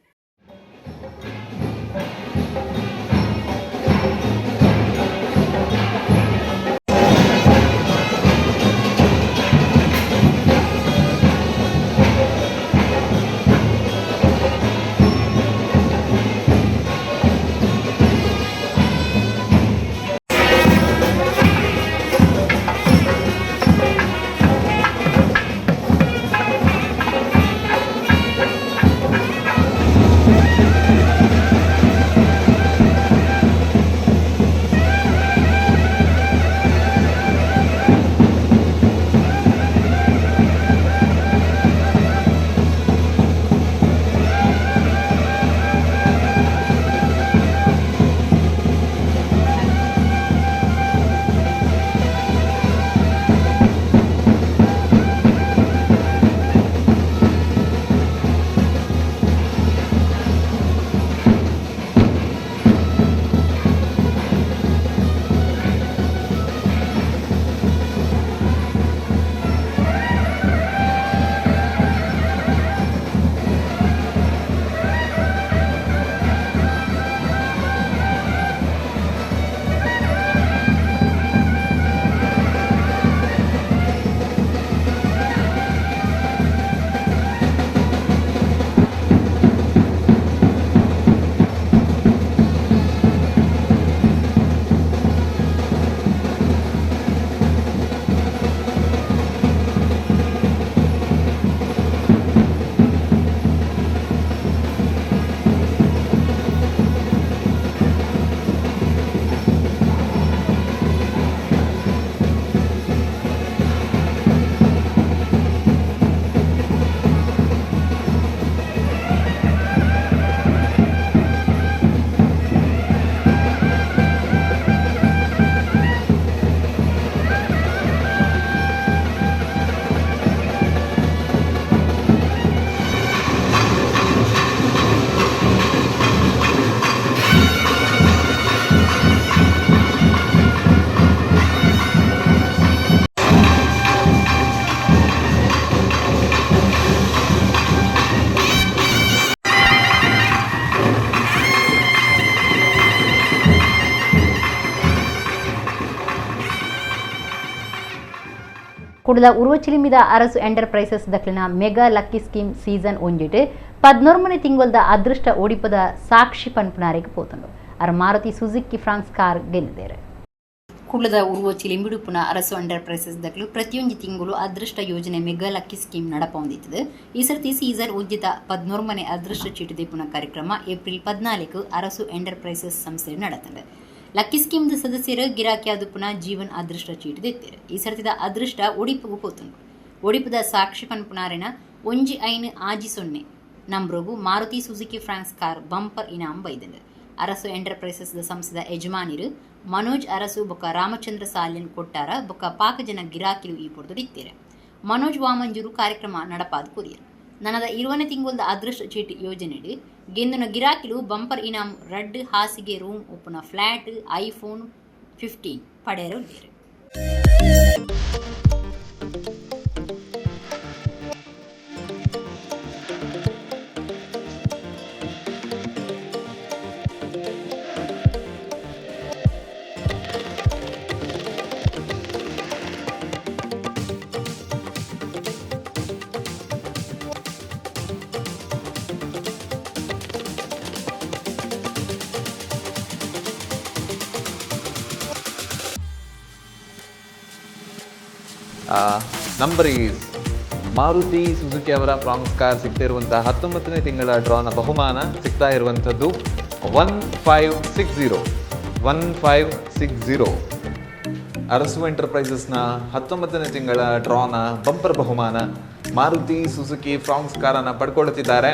ಕುಡ್ಲ ಉರ್ವಚಿಲಿಮಿದ ಅರಸು ಎಂಟರ್ಪ್ರೈಸಸ್ ದಕ್ಲಿನ ಮೆಗಾ ಲಕ್ಕಿ ಸ್ಕೀಮ್ ಸೀಸನ್ ಒಂಜಿಟ್ 14ನೇ ತಿಂಗೊಲ್ದ ಅದೃಷ್ಟ ಒಡಿಪದ ಸಾಕ್ಷಿ ಪನ್ಪುನಾರಿಗೆ ಪೋತುಂಡು. ಅರ್ ಮಾರುತಿ ಸುಜುಕಿ ಫ್ರಾನ್ಸ್ ಕಾರ್ ಗೆಂದಿದ್ದೇರೆ. ಕುಡ್ಲದ ಉರ್ವಚಿಲಿಂಬಿಡುಪುನ ಅರಸು ಎಂಟರ್ಪ್ರೈಸಸ್ ದಕ್ಲು ಪ್ರತಿಯೊಂದು ತಿಂಗಳು ಅದೃಷ್ಟ ಯೋಜನೆ ಮೆಗಾ ಲಕ್ಕಿ ಸ್ಕೀಮ್ ನಡಪೊಂದಿತ್ತದು. ಈ ಸರ್ತಿ ಸೀಸನ್ ಉಜ್ಜಿತ 14ನೇ ಅದೃಷ್ಟ ಚೀಟು ದೀಪುನ ಕಾರ್ಯಕ್ರಮ ಏಪ್ರಿಲ್ 14 ಅರಸು ಎಂಟರ್ಪ್ರೈಸಸ್ ಸಂಸ್ಥೆ ನಡತಂಡು. ಲಕ್ಕಿ ಸ್ಕೀಮ್ ಸದಸ್ಯರು ಗಿರಾಕಿ ಆದುಪುನ ಜೀವನ್ ಅದೃಷ್ಟ ಚೀಟು ದೆತ್ತೇರು. ಈ ಸರ್ತಿದ ಅದೃಷ್ಟ ಒಡಿಪುಗು ಪೋತುಂಡು. ಒಡಿಪುದ ಸಾಕ್ಷಿ ಪನ್ಪುನಾರೆನ 1560 ನಂಬ್ರೋಗು Maruti Suzuki Fronx car bumper ಇನಾಮ್ ಬೈದಂಡು. ಅರಸು ಎಂಟರ್ಪ್ರೈಸಸ್ ಸಂಸ್ಥೆದ ಯಜಮಾನಿರು ಮನೋಜ್ ಅರಸು ಬೊಕ್ಕ ರಾಮಚಂದ್ರ ಸಾಲಿನ್ ಕೊಟ್ಟಾರ ಬೊಕ್ಕ ಪಾಕಜನ ಗಿರಾಕಿಲು ಈ ಪೊರ್ದು ಇತ್ತೇರೆ. ಮನೋಜ್ ವಾಮಂಜೂರು ಕಾರ್ಯಕ್ರಮ ನಡಪಾದ ಕೊರಿಯರು. ನನದ 20ನೇ ತಿಂಗೊಲ್ದ ಅದೃಷ್ಟ ಚೀಟಿ ಯೋಜನೆಡು ಗೆಂದುನ ಗಿರಾಕಿಲು ಬಂಪರ್ ಇನಾಮ್ ರಡ್ ಹಾಸಿಗೆ ರೂಮ್ ಉಪ್ಪುನ ಫ್ಲಾಟ್ ಐಫೋನ್ 15 ಪಡೆಯರ ಉಲ್ಲೇರು. ನಂಬರ್ is Maruti Suzuki ಅವರ ಫ್ರಾಂಕ್ಸ್ ಕಾರ್ ಸಿಗ್ತಾ ಇರುವಂತಹ 19ನೇ ತಿಂಗಳ ಡ್ರಾನ ಬಹುಮಾನ ಸಿಗ್ತಾ ಇರುವಂಥದ್ದು 1560 1560. ಅರಸು ಎಂಟರ್ಪ್ರೈಸಸ್ನ 19ನೇ ತಿಂಗಳ ಡ್ರಾನ ಬಂಪರ್ ಬಹುಮಾನ ಮಾರುತಿ ಸುಜುಕಿ ಫ್ರಾಂಕ್ಸ್ ಕಾರನ್ನು ಪಡ್ಕೊಳ್ಳುತ್ತಿದ್ದಾರೆ.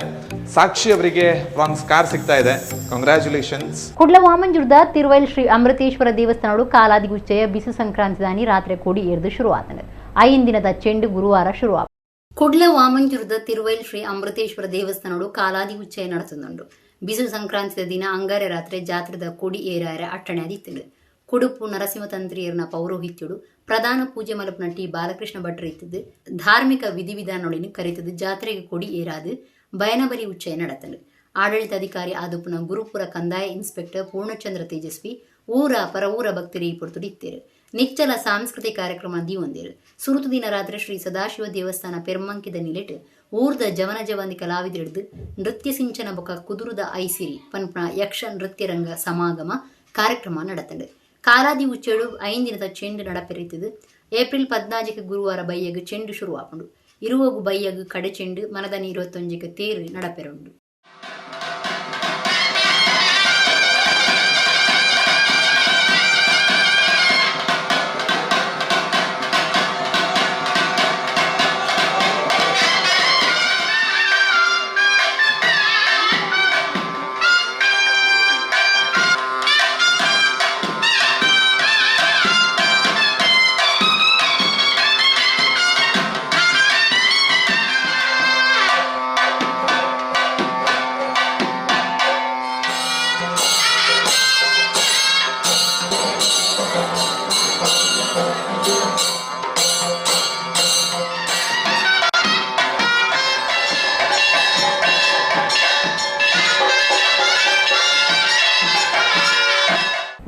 ಸಾಕ್ಷಿ ಅವರಿಗೆ ಫ್ರಾಂಕ್ಸ್ ಕಾರ್ ಸಿಗ್ತಾ ಇದೆ. ಕಂಗ್ರ್ಯಾಚುಲೇಷನ್ಸ್. ಕುಡ್ಲ ವಾಮಂಜುರ್ದ ತಿರುವೈಲ್ ಶ್ರೀ ಅಮೃತೇಶ್ವರ ದೇವಸ್ಥಾನಡು ಕಾಲಾದಿಗುಚ್ಚಯ ಬಿಸು ಸಂಕ್ರಾಂತಿದಾನಿ ರಾತ್ರಿ ಕೊಡಿ ಏರ್ದು ಶುರುವಾತನು. 5 ದಿನದ ಚೆಂಡು ಗುರುವಾರ ಶುರುವಾ. ಕುಡ್ಲ ವಾಮಂಜುರ್ದ ತಿರುವೈಲ್ ಶ್ರೀ ಅಮೃತೇಶ್ವರ ದೇವಸ್ಥಾನಡು ಕಾಲಾದಿ ಉಚ್ಚಯ ನಡೆಸುಂಡು. ಬಿಸು ಸಂಕ್ರಾಂತಿದ ದಿನ ಅಂಗಾರೆ ರಾತ್ರಿ ಜಾತ್ರೆದ ಕೊಡಿ ಏರಾರ ಅಟ್ಟಣೆ ಅದಿತ್ತುಂಡು. ಕುಡುಪು ನರಸಿಂಹತಂತ್ರಿಯರ್ನ ಪೌರೋಹಿತ್ಯುಡು ಪ್ರಧಾನ ಪೂಜೆ ಮಲಪುನ ಟಿ ಬಾಲಕೃಷ್ಣ ಭಟ್ರು ಇತ್ತದು ಧಾರ್ಮಿಕ ವಿಧಿವಿಧಾನೊಳಿನ ಕರಿತದು ಜಾತ್ರೆಗೆ ಕೊಡಿ ಏರಾದು ಬಯನಬಲಿ ಉಚ್ಚಯ ನಡೆತಂಡು. ಆಡಳಿತಾಧಿಕಾರಿ ಆದುಪುನ ಗುರುಪುರ ಕಂದಾಯ ಇನ್ಸ್ಪೆಕ್ಟರ್ ಪೂರ್ಣಚಂದ್ರ ತೇಜಸ್ವಿ ಊರ ಪರ ಊರ ಭಕ್ತರಿ ಪೊರ್ತುಡು ಇತ್ತೇರು. ನಿಚ್ಚಲ ಸಾಂಸ್ಕೃತಿಕ ಕಾರ್ಯಕ್ರಮ ದೀವೊಂದೇರು. ಸುರುತು ದಿನ ರಾತ್ರಿ ಶ್ರೀ ಸದಾಶಿವ ದೇವಸ್ಥಾನ ಪೆರ್ಮಂಕಿದ ನಿಲೆಟ್ ಊರ್ದ ಜವನ ಜವಂದಿ ಕಲಾವಿದರಿಡ್ದು ನೃತ್ಯ ಸಿಂಚನ ಬೊಕ ಕುದುರುದ ಐಸಿರಿ ಪನ್ಪನ ಯಕ್ಷ ನೃತ್ಯ ರಂಗ ಸಮಾಗಮ ಕಾರ್ಯಕ್ರಮ ನಡೆತಂಡು. ಕಾಲಾದಿ ಉಚ್ಚೇಡು 5 ದಿನದ ಚೆಂಡು ನಡಪೆರಿತದು. ಏಪ್ರಿಲ್ 14ಕ್ಕೆ ಗುರುವಾರ ಬೈಯಗು ಚೆಂಡು ಶುರುವಾಪುಂಡು. ಇರುವಗು ಬೈಯಗು ಕಡೆ ಚೆಂಡು ಮನದನಿ 21ಕ್ಕೆ ತೇರು ನಡಪೆರುಂಡು.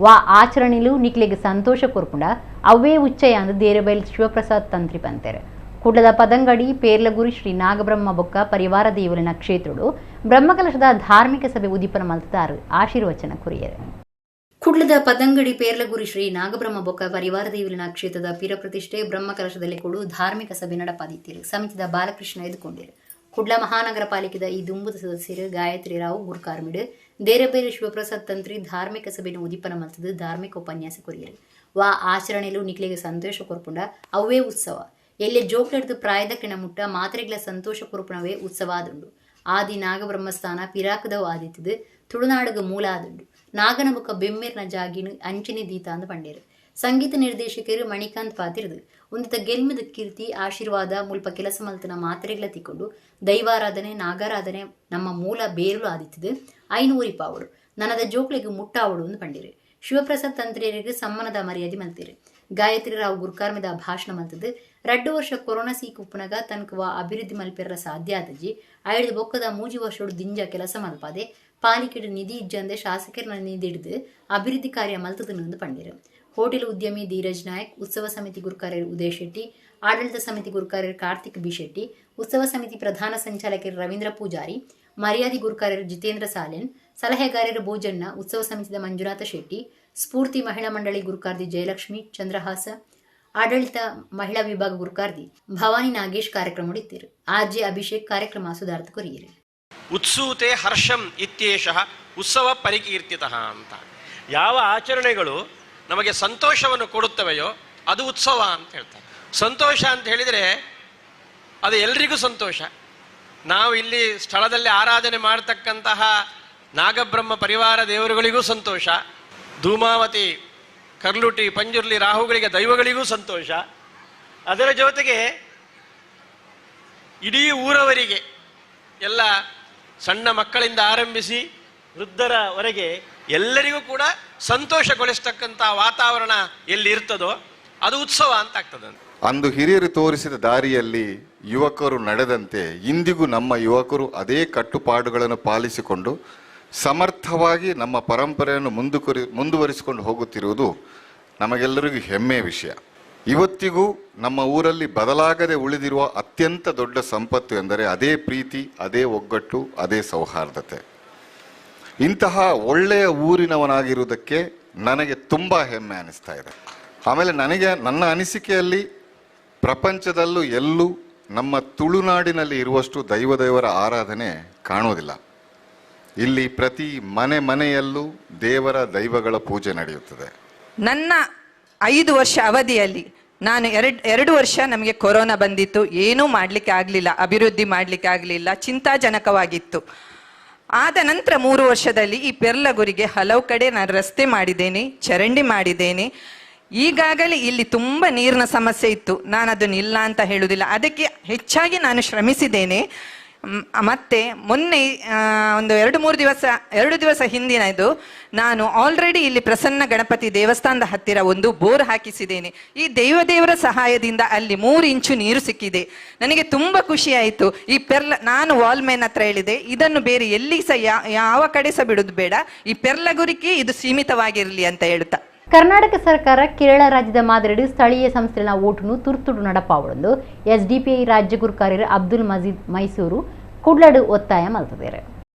ವಾ ಆಚರಣೆಲು ನಿಕ್ಲೆಗ್ ಸಂತೋಷ ಕೊರ್ಪುಂಡ ಅವೇ ಉಚ್ಚಯ ಅಂದ್ ದೇರಬೈಲ್ ಶಿವಪ್ರಸಾದ್ ತಂತ್ರಿ ಪಂತೆರ್. ಕುಡ್ಲದ ಪದಂಗಡಿ ಪೇರ್ಲಗುರಿ ಶ್ರೀ ನಾಗಬ್ರಹ್ಮ ಬೊಕ್ಕ ಪರಿವಾರ ದೇವಲಿನ ಕ್ಷೇತ್ರಡು ಬ್ರಹ್ಮಕಲಶದ ಧಾರ್ಮಿಕ ಸಭೆ ಉದೀಪನ ಮಲ್ತಾರು ಆಶೀರ್ವಚನ ಕುರಿಯರು. ಕುಡ್ಲದ ಪದಂಗಡಿ ಪೇರ್ಲಗುರಿ ಶ್ರೀ ನಾಗಬ್ರಹ್ಮ ಬೊಕ್ಕ ಪರಿವಾರ ದೇವಲಿನ ಕ್ಷೇತ್ರದ ಪೀರಪ್ರತಿಷ್ಠೆ ಬ್ರಹ್ಮಕಲಶದಲ್ಲಿ ಕೊಡು ಧಾರ್ಮಿಕ ಸಭೆ ನಡಪಾದಿತ್ತೀರು. ಸಮಿತಿದ ಬಾಲಕೃಷ್ಣ ಎದುಕೊಂಡಿರು. ಕುಡ್ಲ ಮಹಾನಗರ ಪಾಲಿಕೆದ ಈ ದುಂಬುದ ಸದಸ್ಯರು ಗಾಯತ್ರಿ ರಾವ್ ಗುರ್ಕಾರ್ಮಿಡು ದೇರಬೇರೆ ಶಿವಪ್ರಸಾದ್ ತಂತ್ರಿ ಧಾರ್ಮಿಕ ಸಭೆನ ಉದೀಪನ ಮಲ್ತದು ಧಾರ್ಮಿಕ ಉಪನ್ಯಾಸ ಕೊರಿಯರು. ವಾ ಆಚರಣೆಲು ನಿಕ್ಲೆಗೆ ಸಂತೋಷ ಕೊರ್ಪುಂಡ ಅವೇ ಉತ್ಸವ. ಎಲ್ಲೆ ಜೋಕ್ಲೆಡ್ದು ಪ್ರಾಯದ ಕಿಣ ಮುಟ್ಟ ಮಾತ್ರೆಗಳ ಸಂತೋಷ ಕೊರ್ಪುಣವೇ ಉತ್ಸವ ಆದುಂಡು. ಆದಿ ನಾಗಬ್ರಹ್ಮಸ್ಥಾನ ಪಿರಾಕದವು ಆದಿತ್ತದು ತುಳುನಾಡುಗ ಮೂಲ ಆದುಂಡು. ನಾಗನ ಬೊಕ್ಕ ಬೆಮ್ಮೆರ್ನ ಜಾಗಿನ ಅಂಚನೆ ದೀತ ಅಂದ್ ಪಂಡೇರು. ಸಂಗೀತ ನಿರ್ದೇಶಕರು ಮಣಿಕಾಂತ್ ಪಾತಿರ್ದು ಒಂದಿತ ಗೆಲ್ಮದ ಕೀರ್ತಿ ಆಶೀರ್ವಾದ ಮುಲ್ಪ ಕೆಲಸ ಮಲ್ತನ ಮಾತ್ರೆಗಳ ತಿಕ್ಕೊಂಡು ದೈವಾರಾಧನೆ ನಾಗಾರಾಧನೆ ನಮ್ಮ ಮೂಲ ಬೇರುಲು ಆದಿತ್ತದು ಐನೂರಿಪಾವಡು ನನದ ಜೋಕ್ಲೆಗ್ ಮುಟ್ಟಾವಡು ಅಂದ್ ಪಂಡಿರು. ಶಿವಪ್ರಸಾದ್ ತಂತ್ರಿಯರಿಗೆ ಸಮ್ಮನದ ಮರ್ಯಾದೆ ಮಲ್ತಿರು. ಗಾಯತ್ರಿ ರಾವ್ ಗುರ್ಕಾರ್ಮೆದ ಭಾಷಣ ಮಲ್ತದು 2 ವರ್ಷ ಕೊರೋನಾ ಸೀಕ್ ಉಪ್ಪುನಗ ತನಕುವ ಅಭಿವೃದ್ಧಿ ಮಲ್ಪೆರ ಸಾಧ್ಯ ಆದಜಿ ಐದು ಬೊಕ್ಕದ 3 ವರ್ಷಡು ದಿಂಜ ಕೆಲಸ ಮಲ್ಪಾದೆ ಪಾಲಿಕೆಡು ನಿಧಿ ಇಜ್ಜಂದೆ ಶಾಸಕರನ್ನ ನಿಧಿ ಹಿಡಿದು ಅಭಿವೃದ್ಧಿ ಕಾರ್ಯ ಮಲ್ತದನ್ನು ಪಂಡಿರು. ಹೋಟೆಲ್ ಉದ್ಯಮಿ ಧೀರಜ್ ನಾಯಕ್, ಉತ್ಸವ ಸಮಿತಿ ಗುರುಕಾರ್ಯರು ಉದಯ್ ಶೆಟ್ಟಿ, ಆಡಳಿತ ಸಮಿತಿ ಗುರುಕಾರ್ಯರು ಕಾರ್ತಿಕ್ ಬಿ ಶೆಟ್ಟಿ, ಉತ್ಸವ ಸಮಿತಿ ಪ್ರಧಾನ ಸಂಚಾಲಕರು ರವೀಂದ್ರ ಪೂಜಾರಿ, ಮರ್ಯಾದಿ ಗುರುಕಾರ್ಯರು ಜಿತೇಂದ್ರ ಸಾಲೆನ್, ಸಲಹೆಗಾರರು ಭೋಜಣ್ಣ, ಉತ್ಸವ ಸಮಿತಿದ ಮಂಜುನಾಥ ಶೆಟ್ಟಿ, ಸ್ಫೂರ್ತಿ ಮಹಿಳಾ ಮಂಡಳಿ ಗುರುಕಾರ್ದಿ ಜಯಲಕ್ಷ್ಮಿ ಚಂದ್ರಹಾಸ, ಆಡಳಿತ ಮಹಿಳಾ ವಿಭಾಗ ಗುರುಕಾರ್ದಿ ಭವಾನಿ ನಾಗೇಶ್ ಕಾರ್ಯಕ್ರಮ ಇತ್ತಿರು. ಆರ್ಜೆ ಅಭಿಷೇಕ್ ಕಾರ್ಯಕ್ರಮ ಸುಧಾರ್ಥ ಕೊರಿಯರು. ಉತ್ಸೂತೆ ಹರ್ಷಂ ಇತ್ಯೇಷಃ ಉತ್ಸವ ಪರಿಕೀರ್ತಿತಃ ಅಂತ. ಯಾವ ಆಚರಣೆಗಳು ನಮಗೆ ಸಂತೋಷವನ್ನು ಕೊಡುತ್ತವೆಯೋ ಅದು ಉತ್ಸವ ಅಂತ ಹೇಳ್ತಾರೆ. ಸಂತೋಷ ಅಂತ ಹೇಳಿದರೆ ಅದು ಎಲ್ರಿಗೂ ಸಂತೋಷ. ನಾವು ಇಲ್ಲಿ ಸ್ಥಳದಲ್ಲಿ ಆರಾಧನೆ ಮಾಡತಕ್ಕಂತಹ ನಾಗಬ್ರಹ್ಮ ಪರಿವಾರ ದೇವರುಗಳಿಗೂ ಸಂತೋಷ, ಧೂಮಾವತಿ ಕರ್ಲುಟಿ ಪಂಜುರ್ಲಿ ರಾಹುಗಳಿಗೆ ದೈವಗಳಿಗೂ ಸಂತೋಷ. ಅದರ ಜೊತೆಗೆ ಇಡೀ ಊರವರಿಗೆ, ಎಲ್ಲ ಸಣ್ಣ ಮಕ್ಕಳಿಂದ ಆರಂಭಿಸಿ ವೃದ್ಧರವರೆಗೆ ಎಲ್ಲರಿಗೂ ಕೂಡ ಸಂತೋಷಗೊಳಿಸ್ತಕ್ಕಂಥ ವಾತಾವರಣ ಎಲ್ಲಿ ಇರ್ತದೋ ಅದು ಉತ್ಸವ ಅಂತ ಆಗ್ತದೆ. ಅಂದು ಹಿರಿಯರು ತೋರಿಸಿದ ದಾರಿಯಲ್ಲಿ ಯುವಕರು ನಡೆದಂತೆ ಇಂದಿಗೂ ನಮ್ಮ ಯುವಕರು ಅದೇ ಕಟ್ಟುಪಾಡುಗಳನ್ನು ಪಾಲಿಸಿಕೊಂಡು ಸಮರ್ಥವಾಗಿ ನಮ್ಮ ಪರಂಪರೆಯನ್ನು ಮುಂದುವರಿಸಿಕೊಂಡು ಹೋಗುತ್ತಿರುವುದು ನಮಗೆಲ್ಲರಿಗೂ ಹೆಮ್ಮೆಯ ವಿಷಯ. ಇವತ್ತಿಗೂ ನಮ್ಮ ಊರಲ್ಲಿ ಬದಲಾಗದೆ ಉಳಿದಿರುವ ಅತ್ಯಂತ ದೊಡ್ಡ ಸಂಪತ್ತು ಎಂದರೆ ಅದೇ ಪ್ರೀತಿ, ಅದೇ ಒಗ್ಗಟ್ಟು, ಅದೇ ಸೌಹಾರ್ದತೆ. ಇಂತಹ ಒಳ್ಳೆಯ ಊರಿನವನಾಗಿರುವುದಕ್ಕೆ ನನಗೆ ತುಂಬ ಹೆಮ್ಮೆ ಅನಿಸ್ತಾ ಇದೆ. ಆಮೇಲೆ ನನಗೆ ನನ್ನ ಅನಿಸಿಕೆಯಲ್ಲಿ ಪ್ರಪಂಚದಲ್ಲೂ ಎಲ್ಲೂ ನಮ್ಮ ತುಳುನಾಡಿನಲ್ಲಿ ಇರುವಷ್ಟು ದೈವದೇವರ ಆರಾಧನೆ ಕಾಣುವುದಿಲ್ಲ. ಇಲ್ಲಿ ಪ್ರತಿ ಮನೆ ಮನೆಯಲ್ಲೂ ದೇವರ ದೈವಗಳ ಪೂಜೆ ನಡೆಯುತ್ತದೆ. ನನ್ನ 5 ವರ್ಷ ಅವಧಿಯಲ್ಲಿ ನಾನು 2 ವರ್ಷ ನಮಗೆ ಕೊರೋನಾ ಬಂದಿತ್ತು, ಏನೂ ಮಾಡಲಿಕ್ಕೆ ಆಗಲಿಲ್ಲ, ಅಭಿವೃದ್ಧಿ ಮಾಡಲಿಕ್ಕೆ ಆಗಲಿಲ್ಲ, ಚಿಂತಾಜನಕವಾಗಿತ್ತು. ಆದ ನಂತರ 3 ವರ್ಷದಲ್ಲಿ ಈ ಪೆರ್ಲಗುರಿಗೆ ಹಲವು ಕಡೆ ನಾನು ರಸ್ತೆ ಮಾಡಿದ್ದೇನೆ, ಚರಂಡಿ ಮಾಡಿದ್ದೇನೆ. ಈಗಾಗಲೇ ಇಲ್ಲಿ ತುಂಬ ನೀರಿನ ಸಮಸ್ಯೆ ಇತ್ತು, ನಾನು ಅದನ್ನು ಇಲ್ಲ ಅಂತ ಹೇಳುವುದಿಲ್ಲ, ಅದಕ್ಕೆ ಹೆಚ್ಚಾಗಿ ನಾನು ಶ್ರಮಿಸಿದ್ದೇನೆ. ಮತ್ತೆ ಮೊನ್ನೆ ಒಂದು 2-3 ದಿವಸ, 2 ದಿವಸ ಹಿಂದಿನ ಇದು, ನಾನು ಆಲ್ರೆಡಿ ಇಲ್ಲಿ ಪ್ರಸನ್ನ ಗಣಪತಿ ದೇವಸ್ಥಾನದ ಹತ್ತಿರ ಒಂದು ಬೋರ್ ಹಾಕಿಸಿದ್ದೇನೆ. ಈ ದೈವದೇವರ ಸಹಾಯದಿಂದ ಅಲ್ಲಿ 3 ಇಂಚು ನೀರು ಸಿಕ್ಕಿದೆ. ನನಗೆ ತುಂಬ ಖುಷಿಯಾಯಿತು. ಈ ಪೆರ್ಲ ನಾನು ವಾಲ್ಮೇನ್ ಹತ್ರ ಹೇಳಿದೆ, ಇದನ್ನು ಬೇರೆ ಎಲ್ಲಿ ಸಹ ಯಾವ ಕಡೆ ಸಹ ಬಿಡುದು ಬೇಡ, ಈ ಪೆರ್ಲಗುರಿಗೆ ಇದು ಸೀಮಿತವಾಗಿರಲಿ ಅಂತ ಹೇಳುತ್ತಾ. ಕರ್ನಾಟಕ ಸರ್ಕಾರ ಕೇರಳ ರಾಜ್ಯದ ಮಾದರಿಡು ಸ್ಥಳೀಯ ಸಂಸ್ಥೆಗಳ ಓಟುನು ತುರ್ತುಡು ನಡಪಾವೊಂದು ಎಸ್ಡಿಪಿಐ ರಾಜ್ಯ ಗುರುಕಾರ್ಯರು ಅಬ್ದುಲ್ ಮಜೀದ್ ಮೈಸೂರು ಕುಡ್ಲಡು ಒತ್ತಾಯ ಮಲ್ತದೇರು.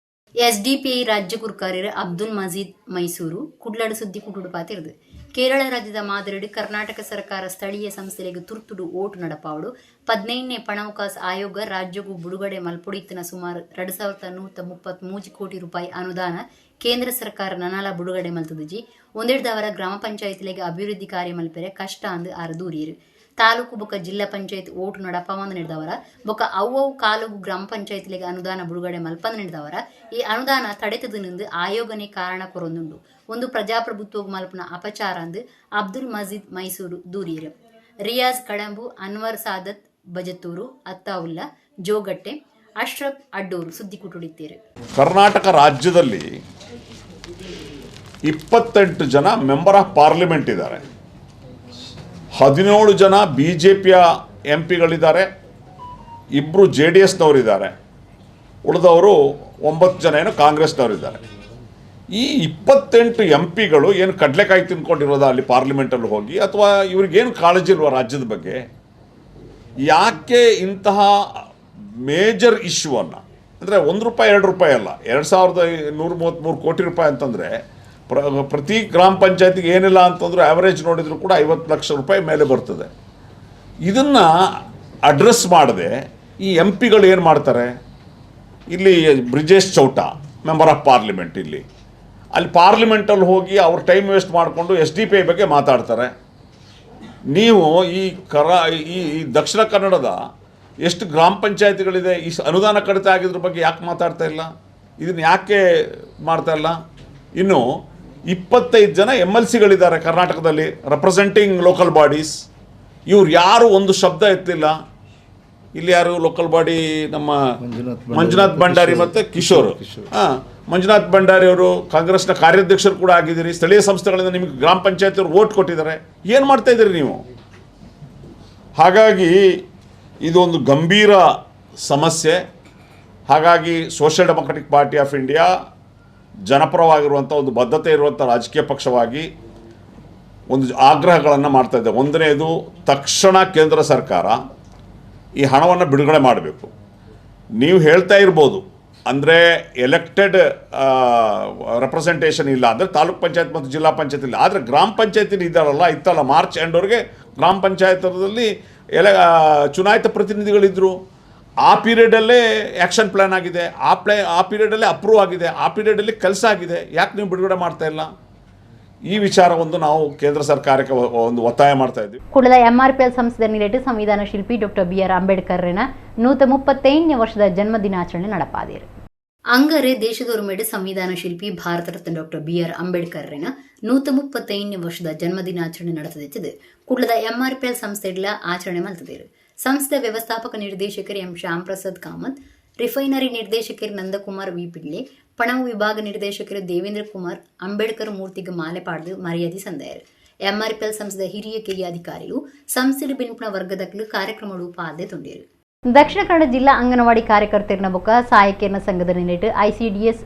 ಎಸ್ಡಿಪಿಐ ರಾಜ್ಯ ಗುರುಕಾರ್ಯರು ಅಬ್ದುಲ್ ಮಜೀದ್ ಮೈಸೂರು ಕುಡ್ಲಡು ಸುದ್ದಿ ಕುಟುಡು ಪಾತಿರುದು. ಕೇರಳ ರಾಜ್ಯದ ಮಾದರಿಡು ಕರ್ನಾಟಕ ಸರ್ಕಾರ ಸ್ಥಳೀಯ ಸಂಸ್ಥೆಗಳಿಗೆ ತುರ್ತುಡು ಓಟು ನಡಪಾವಡು 15ನೇ ಪಣವಕಾಸ ಆಯೋಗ ರಾಜ್ಯಗೂ ಬಿಡುಗಡೆ ಮಲ್ಪೊಡಿತ್ತಿನ ಸುಮಾರು 2133 ಕೋಟಿ ರೂಪಾಯಿ ಅನುದಾನ ಕೇಂದ್ರ ಸರ್ಕಾರ ನನಲ ಬಿಡುಗಡೆ ಮಲ್ತುದುಜಿ. ಒಂದೆಡ್ದವರ ಗ್ರಾಮ ಪಂಚಾಯತ್ಲೆಗೆ ಅಭಿವೃದ್ಧಿ ಕಾರ್ಯ ಮಲ್ಪೆರೆ ಕಷ್ಟ ಅಂದು ಆರು ದೂರಿಯರು. ತಾಲೂಕು ಬೊಕ್ಕ ಜಿಲ್ಲಾ ಪಂಚಾಯತ್ ಓಟು ನಡಪವಂದು ನಡೆದವರ ಬೊಕ್ಕ ಅವ್ವವು ಕಾಲುಗು ಗ್ರಾಮ ಪಂಚಾಯತ್ಲೆಗೆ ಅನುದಾನ ಬಿಡುಗಡೆ ಮಲ್ಪಂದು ನಡೆದವರ ಈ ಅನುದಾನ ತಡೆತದು ನಿಂದು ಆಯೋಗನೇ ಕಾರಣ ಕೊರೊಂದುಂಡು. ಒಂದು ಪ್ರಜಾಪ್ರಭುತ್ವ ಮಲ್ಪನ ಅಪಚಾರ ಅಂದು ಅಬ್ದುಲ್ ಮಜೀದ್ ಮೈಸೂರು ದೂರಿಯರು. ರಿಯಾಜ್ ಕಡಂಬು, ಅನ್ವರ್ ಸಾದತ್ ಬಜತೂರು, ಅತ್ತಾವುಲ್ಲಾ ಜೋಗಟ್ಟೆ, ಅಶ್ರಫ್ ಅಡ್ಡೂರು ಸುದ್ದಿ ಕುಟುಡಿತ್ತೀರು. ಕರ್ನಾಟಕ ರಾಜ್ಯದಲ್ಲಿ 28 ಜನ ಮೆಂಬರ್ ಆಫ್ ಪಾರ್ಲಿಮೆಂಟ್ ಇದ್ದಾರೆ, 17 ಜನ ಬಿ ಜೆ ಪಿಯ ಎಂ ಪಿಗಳಿದ್ದಾರೆ, 2 ಜೆ ಡಿ ಎಸ್ನವರಿದ್ದಾರೆ, ಉಳಿದವರು 9 ಜನ ಏನೋ ಕಾಂಗ್ರೆಸ್ನವರಿದ್ದಾರೆ. ಈ 28 ಎಂ ಪಿಗಳು ಏನು ಕಡಲೆಕಾಯಿ ತಿನ್ಕೊಂಡಿರೋದಾ ಅಲ್ಲಿ ಪಾರ್ಲಿಮೆಂಟಲ್ಲಿ ಹೋಗಿ, ಅಥವಾ ಇವ್ರಿಗೇನು ಕಾಳಜಿ ಇಲ್ವ ರಾಜ್ಯದ ಬಗ್ಗೆ? ಯಾಕೆ ಇಂತಹ ಮೇಜರ್ ಇಶ್ಯೂವನ್ನು, ಅಂದರೆ 1 ರೂಪಾಯಿ 2 ರೂಪಾಯಿ ಅಲ್ಲ, 2133 ಕೋಟಿ ರೂಪಾಯಿ ಅಂತಂದರೆ ಪ್ರತಿ ಗ್ರಾಮ ಪಂಚಾಯತಿಗೆ ಏನಿಲ್ಲ ಅಂತಂದರೂ ಆ್ಯಾವ್ರೇಜ್ ನೋಡಿದರೂ ಕೂಡ 50 ಲಕ್ಷ ರೂಪಾಯಿ ಮೇಲೆ ಬರ್ತದೆ. ಇದನ್ನು ಅಡ್ರೆಸ್ ಮಾಡದೆ ಈ ಎಂ ಪಿಗಳು ಏನು ಮಾಡ್ತಾರೆ? ಇಲ್ಲಿ Brijesh Chowta member of parliament, ಇಲ್ಲಿ ಅಲ್ಲಿ ಪಾರ್ಲಿಮೆಂಟಲ್ಲಿ ಹೋಗಿ ಅವ್ರ ಟೈಮ್ ವೇಸ್ಟ್ ಮಾಡಿಕೊಂಡು ಎಸ್ ಡಿ ಪಿ I ಬಗ್ಗೆ ಮಾತಾಡ್ತಾರೆ. ನೀವು ಈ ಈ ದಕ್ಷಿಣ ಕನ್ನಡದ ಎಷ್ಟು ಗ್ರಾಮ ಪಂಚಾಯತಿಗಳಿದೆ, ಈ ಅನುದಾನ ಕಡಿತ ಆಗಿದ್ರ ಬಗ್ಗೆ ಯಾಕೆ ಮಾತಾಡ್ತಾ ಇಲ್ಲ? ಇದನ್ನು ಯಾಕೆ ಮಾಡ್ತಾ ಇಲ್ಲ? ಇನ್ನು 25 ಜನ ಎಮ್ ಎಲ್ ಸಿಗಳಿದ್ದಾರೆ ಕರ್ನಾಟಕದಲ್ಲಿ, ರೆಪ್ರೆಸೆಂಟಿಂಗ್ ಲೋಕಲ್ ಬಾಡೀಸ್. ಇವ್ರು ಯಾರೂ ಒಂದು ಶಬ್ದ ಎತ್ತಲಿಲ್ಲ. ಇಲ್ಲಿ ಯಾರು ಲೋಕಲ್ ಬಾಡಿ, ನಮ್ಮ ಮಂಜುನಾಥ್ ಭಂಡಾರಿ ಮತ್ತು ಕಿಶೋರ್. ಹಾಂ, ಮಂಜುನಾಥ್ ಭಂಡಾರಿ ಅವರು ಕಾಂಗ್ರೆಸ್ನ ಕಾರ್ಯಾಧ್ಯಕ್ಷರು ಕೂಡ ಆಗಿದ್ದೀರಿ. ಸ್ಥಳೀಯ ಸಂಸ್ಥೆಗಳಿಂದ ನಿಮಗೆ ಗ್ರಾಮ ಪಂಚಾಯತಿಯವರು ವೋಟ್ ಕೊಟ್ಟಿದ್ದಾರೆ. ಏನು ಮಾಡ್ತಾಯಿದ್ದೀರಿ ನೀವು? ಹಾಗಾಗಿ ಇದೊಂದು ಗಂಭೀರ ಸಮಸ್ಯೆ. ಹಾಗಾಗಿ social democratic party of India ಜನಪರವಾಗಿರುವಂಥ ಒಂದು ಬದ್ಧತೆ ಇರುವಂಥ ರಾಜಕೀಯ ಪಕ್ಷವಾಗಿ ಒಂದು ಆಗ್ರಹಗಳನ್ನು ಮಾಡ್ತಾಯಿದೆ. ಒಂದನೆಯದು, ತಕ್ಷಣ ಕೇಂದ್ರ ಸರ್ಕಾರ ಈ ಹಣವನ್ನು ಬಿಡುಗಡೆ ಮಾಡಬೇಕು. ನೀವು ಹೇಳ್ತಾ ಇರ್ಬೋದು, ಅಂದರೆ ಎಲೆಕ್ಟೆಡ್ ರೆಪ್ರೆಸೆಂಟೇಷನ್ ಇಲ್ಲ, ಅಂದರೆ ತಾಲೂಕ್ ಪಂಚಾಯತ್ ಮತ್ತು ಜಿಲ್ಲಾ ಪಂಚಾಯತ್ ಇಲ್ಲ, ಆದರೆ ಗ್ರಾಮ ಪಂಚಾಯತಿಲಿ ಇದ್ದಾರಲ್ಲ, ಇತ್ತಲ್ಲ ಮಾರ್ಚ್ ಎಂಡ್ವರೆಗೆ ಗ್ರಾಮ ಪಂಚಾಯತದಲ್ಲಿ ಚುನಾಯಿತ ಪ್ರತಿನಿಧಿಗಳಿದ್ದರು. ಆ ಪೀರಿಯಡಲ್ಲೇ ಆ್ಯಕ್ಷನ್ ಪ್ಲ್ಯಾನ್ ಆಗಿದೆ, ಆ ಪೀರಿಯಡಲ್ಲೇ ಅಪ್ರೂವ್ ಆಗಿದೆ, ಆ ಪೀರಿಯಡಲ್ಲಿ ಕೆಲಸ ಆಗಿದೆ. ಯಾಕೆ ನೀವು ಬಿಡುಗಡೆ ಮಾಡ್ತಾ ಇಲ್ಲ? ಈ ವಿಚಾರವನ್ನು ನಾವು ಕೇಂದ್ರ ಸರ್ಕಾರಕ್ಕೆ ಒಂದು ಒತ್ತಾಯ ಮಾಡ್ತಾ ಇದ್ದೀವಿ. ಕುಡಲ ಎಂಆರ್ಪಿಎಲ್ ಸಂಸ್ಥೆಯ ನಿಲೆಟ್ಟು ಸಂವಿಧಾನ ಶಿಲ್ಪಿ ಡಾಕ್ಟರ್ ಬಿಆರ್ ಅಂಬೇಡ್ಕರ್ನ 135ನೇ ವರ್ಷದ ಜನ್ಮದಿನಾಚರಣೆ ನಡಪಾದಿರು. ಅಂಗರೆ ದೇಶದೊರ್ಮೆಡು ಸಂವಿಧಾನ ಶಿಲ್ಪಿ ಭಾರತ ರತ್ನ ಡಾಕ್ಟರ್ ಬಿಆರ್ ಅಂಬೇಡ್ಕರ್ನ 135ನೇ ವರ್ಷದ ಜನ್ಮದಿನಾಚರಣೆ ನಡೆಸದಿತ್ತದೆ. ಕುಡ್ಲದ ಎಂಆರ್ಪಿಎಲ್ ಸಂಸ್ಥೆಗಳ ಆಚರಣೆ ಮಲ್ತದಿರು. ಸಂಸ್ಥೆ ವ್ಯವಸ್ಥಾಪಕ ನಿರ್ದೇಶಕರು ಎಂ ಶ್ಯಾಮ್ ಪ್ರಸಾದ್ ಕಾಮತ್, ರಿಫೈನರಿ ನಿರ್ದೇಶಕರು ನಂದಕುಮಾರ್ ವಿ ಪಿಳ್ಳೆ, ಪಣವು ವಿಭಾಗ ನಿರ್ದೇಶಕರು ದೇವೇಂದ್ರ ಕುಮಾರ್ ಅಂಬೇಡ್ಕರ್ ಮೂರ್ತಿಗೆ ಮಾಲೆ ಪಾಡ್ದು ಮರ್ಯಾದೆ ಸಂದಾಯರು. ಎಂಆರ್ಪಿಎಲ್ ಸಂಸ್ಥೆದ ಹಿರಿಯ ಕಿರಿಯ ಅಧಿಕಾರಿಗಳು ಸಂಸ್ಥೆ ಬಿನ್ಪುನ ವರ್ಗದಕ್ಕಲು ಕಾರ್ಯಕ್ರಮ ಪಾಲ್ದೆ ತೊಂಡೇರು. ದಕ್ಷಿಣ ಕನ್ನಡ ಜಿಲ್ಲಾ ಅಂಗನವಾಡಿ ಕಾರ್ಯಕರ್ತರನ ಬೊಕ್ಕ ಸಹಾಯಕಿಯರ ಸಂಘದ ನಿಲೆಟ್ ಐಸಿಡಿಎಸ್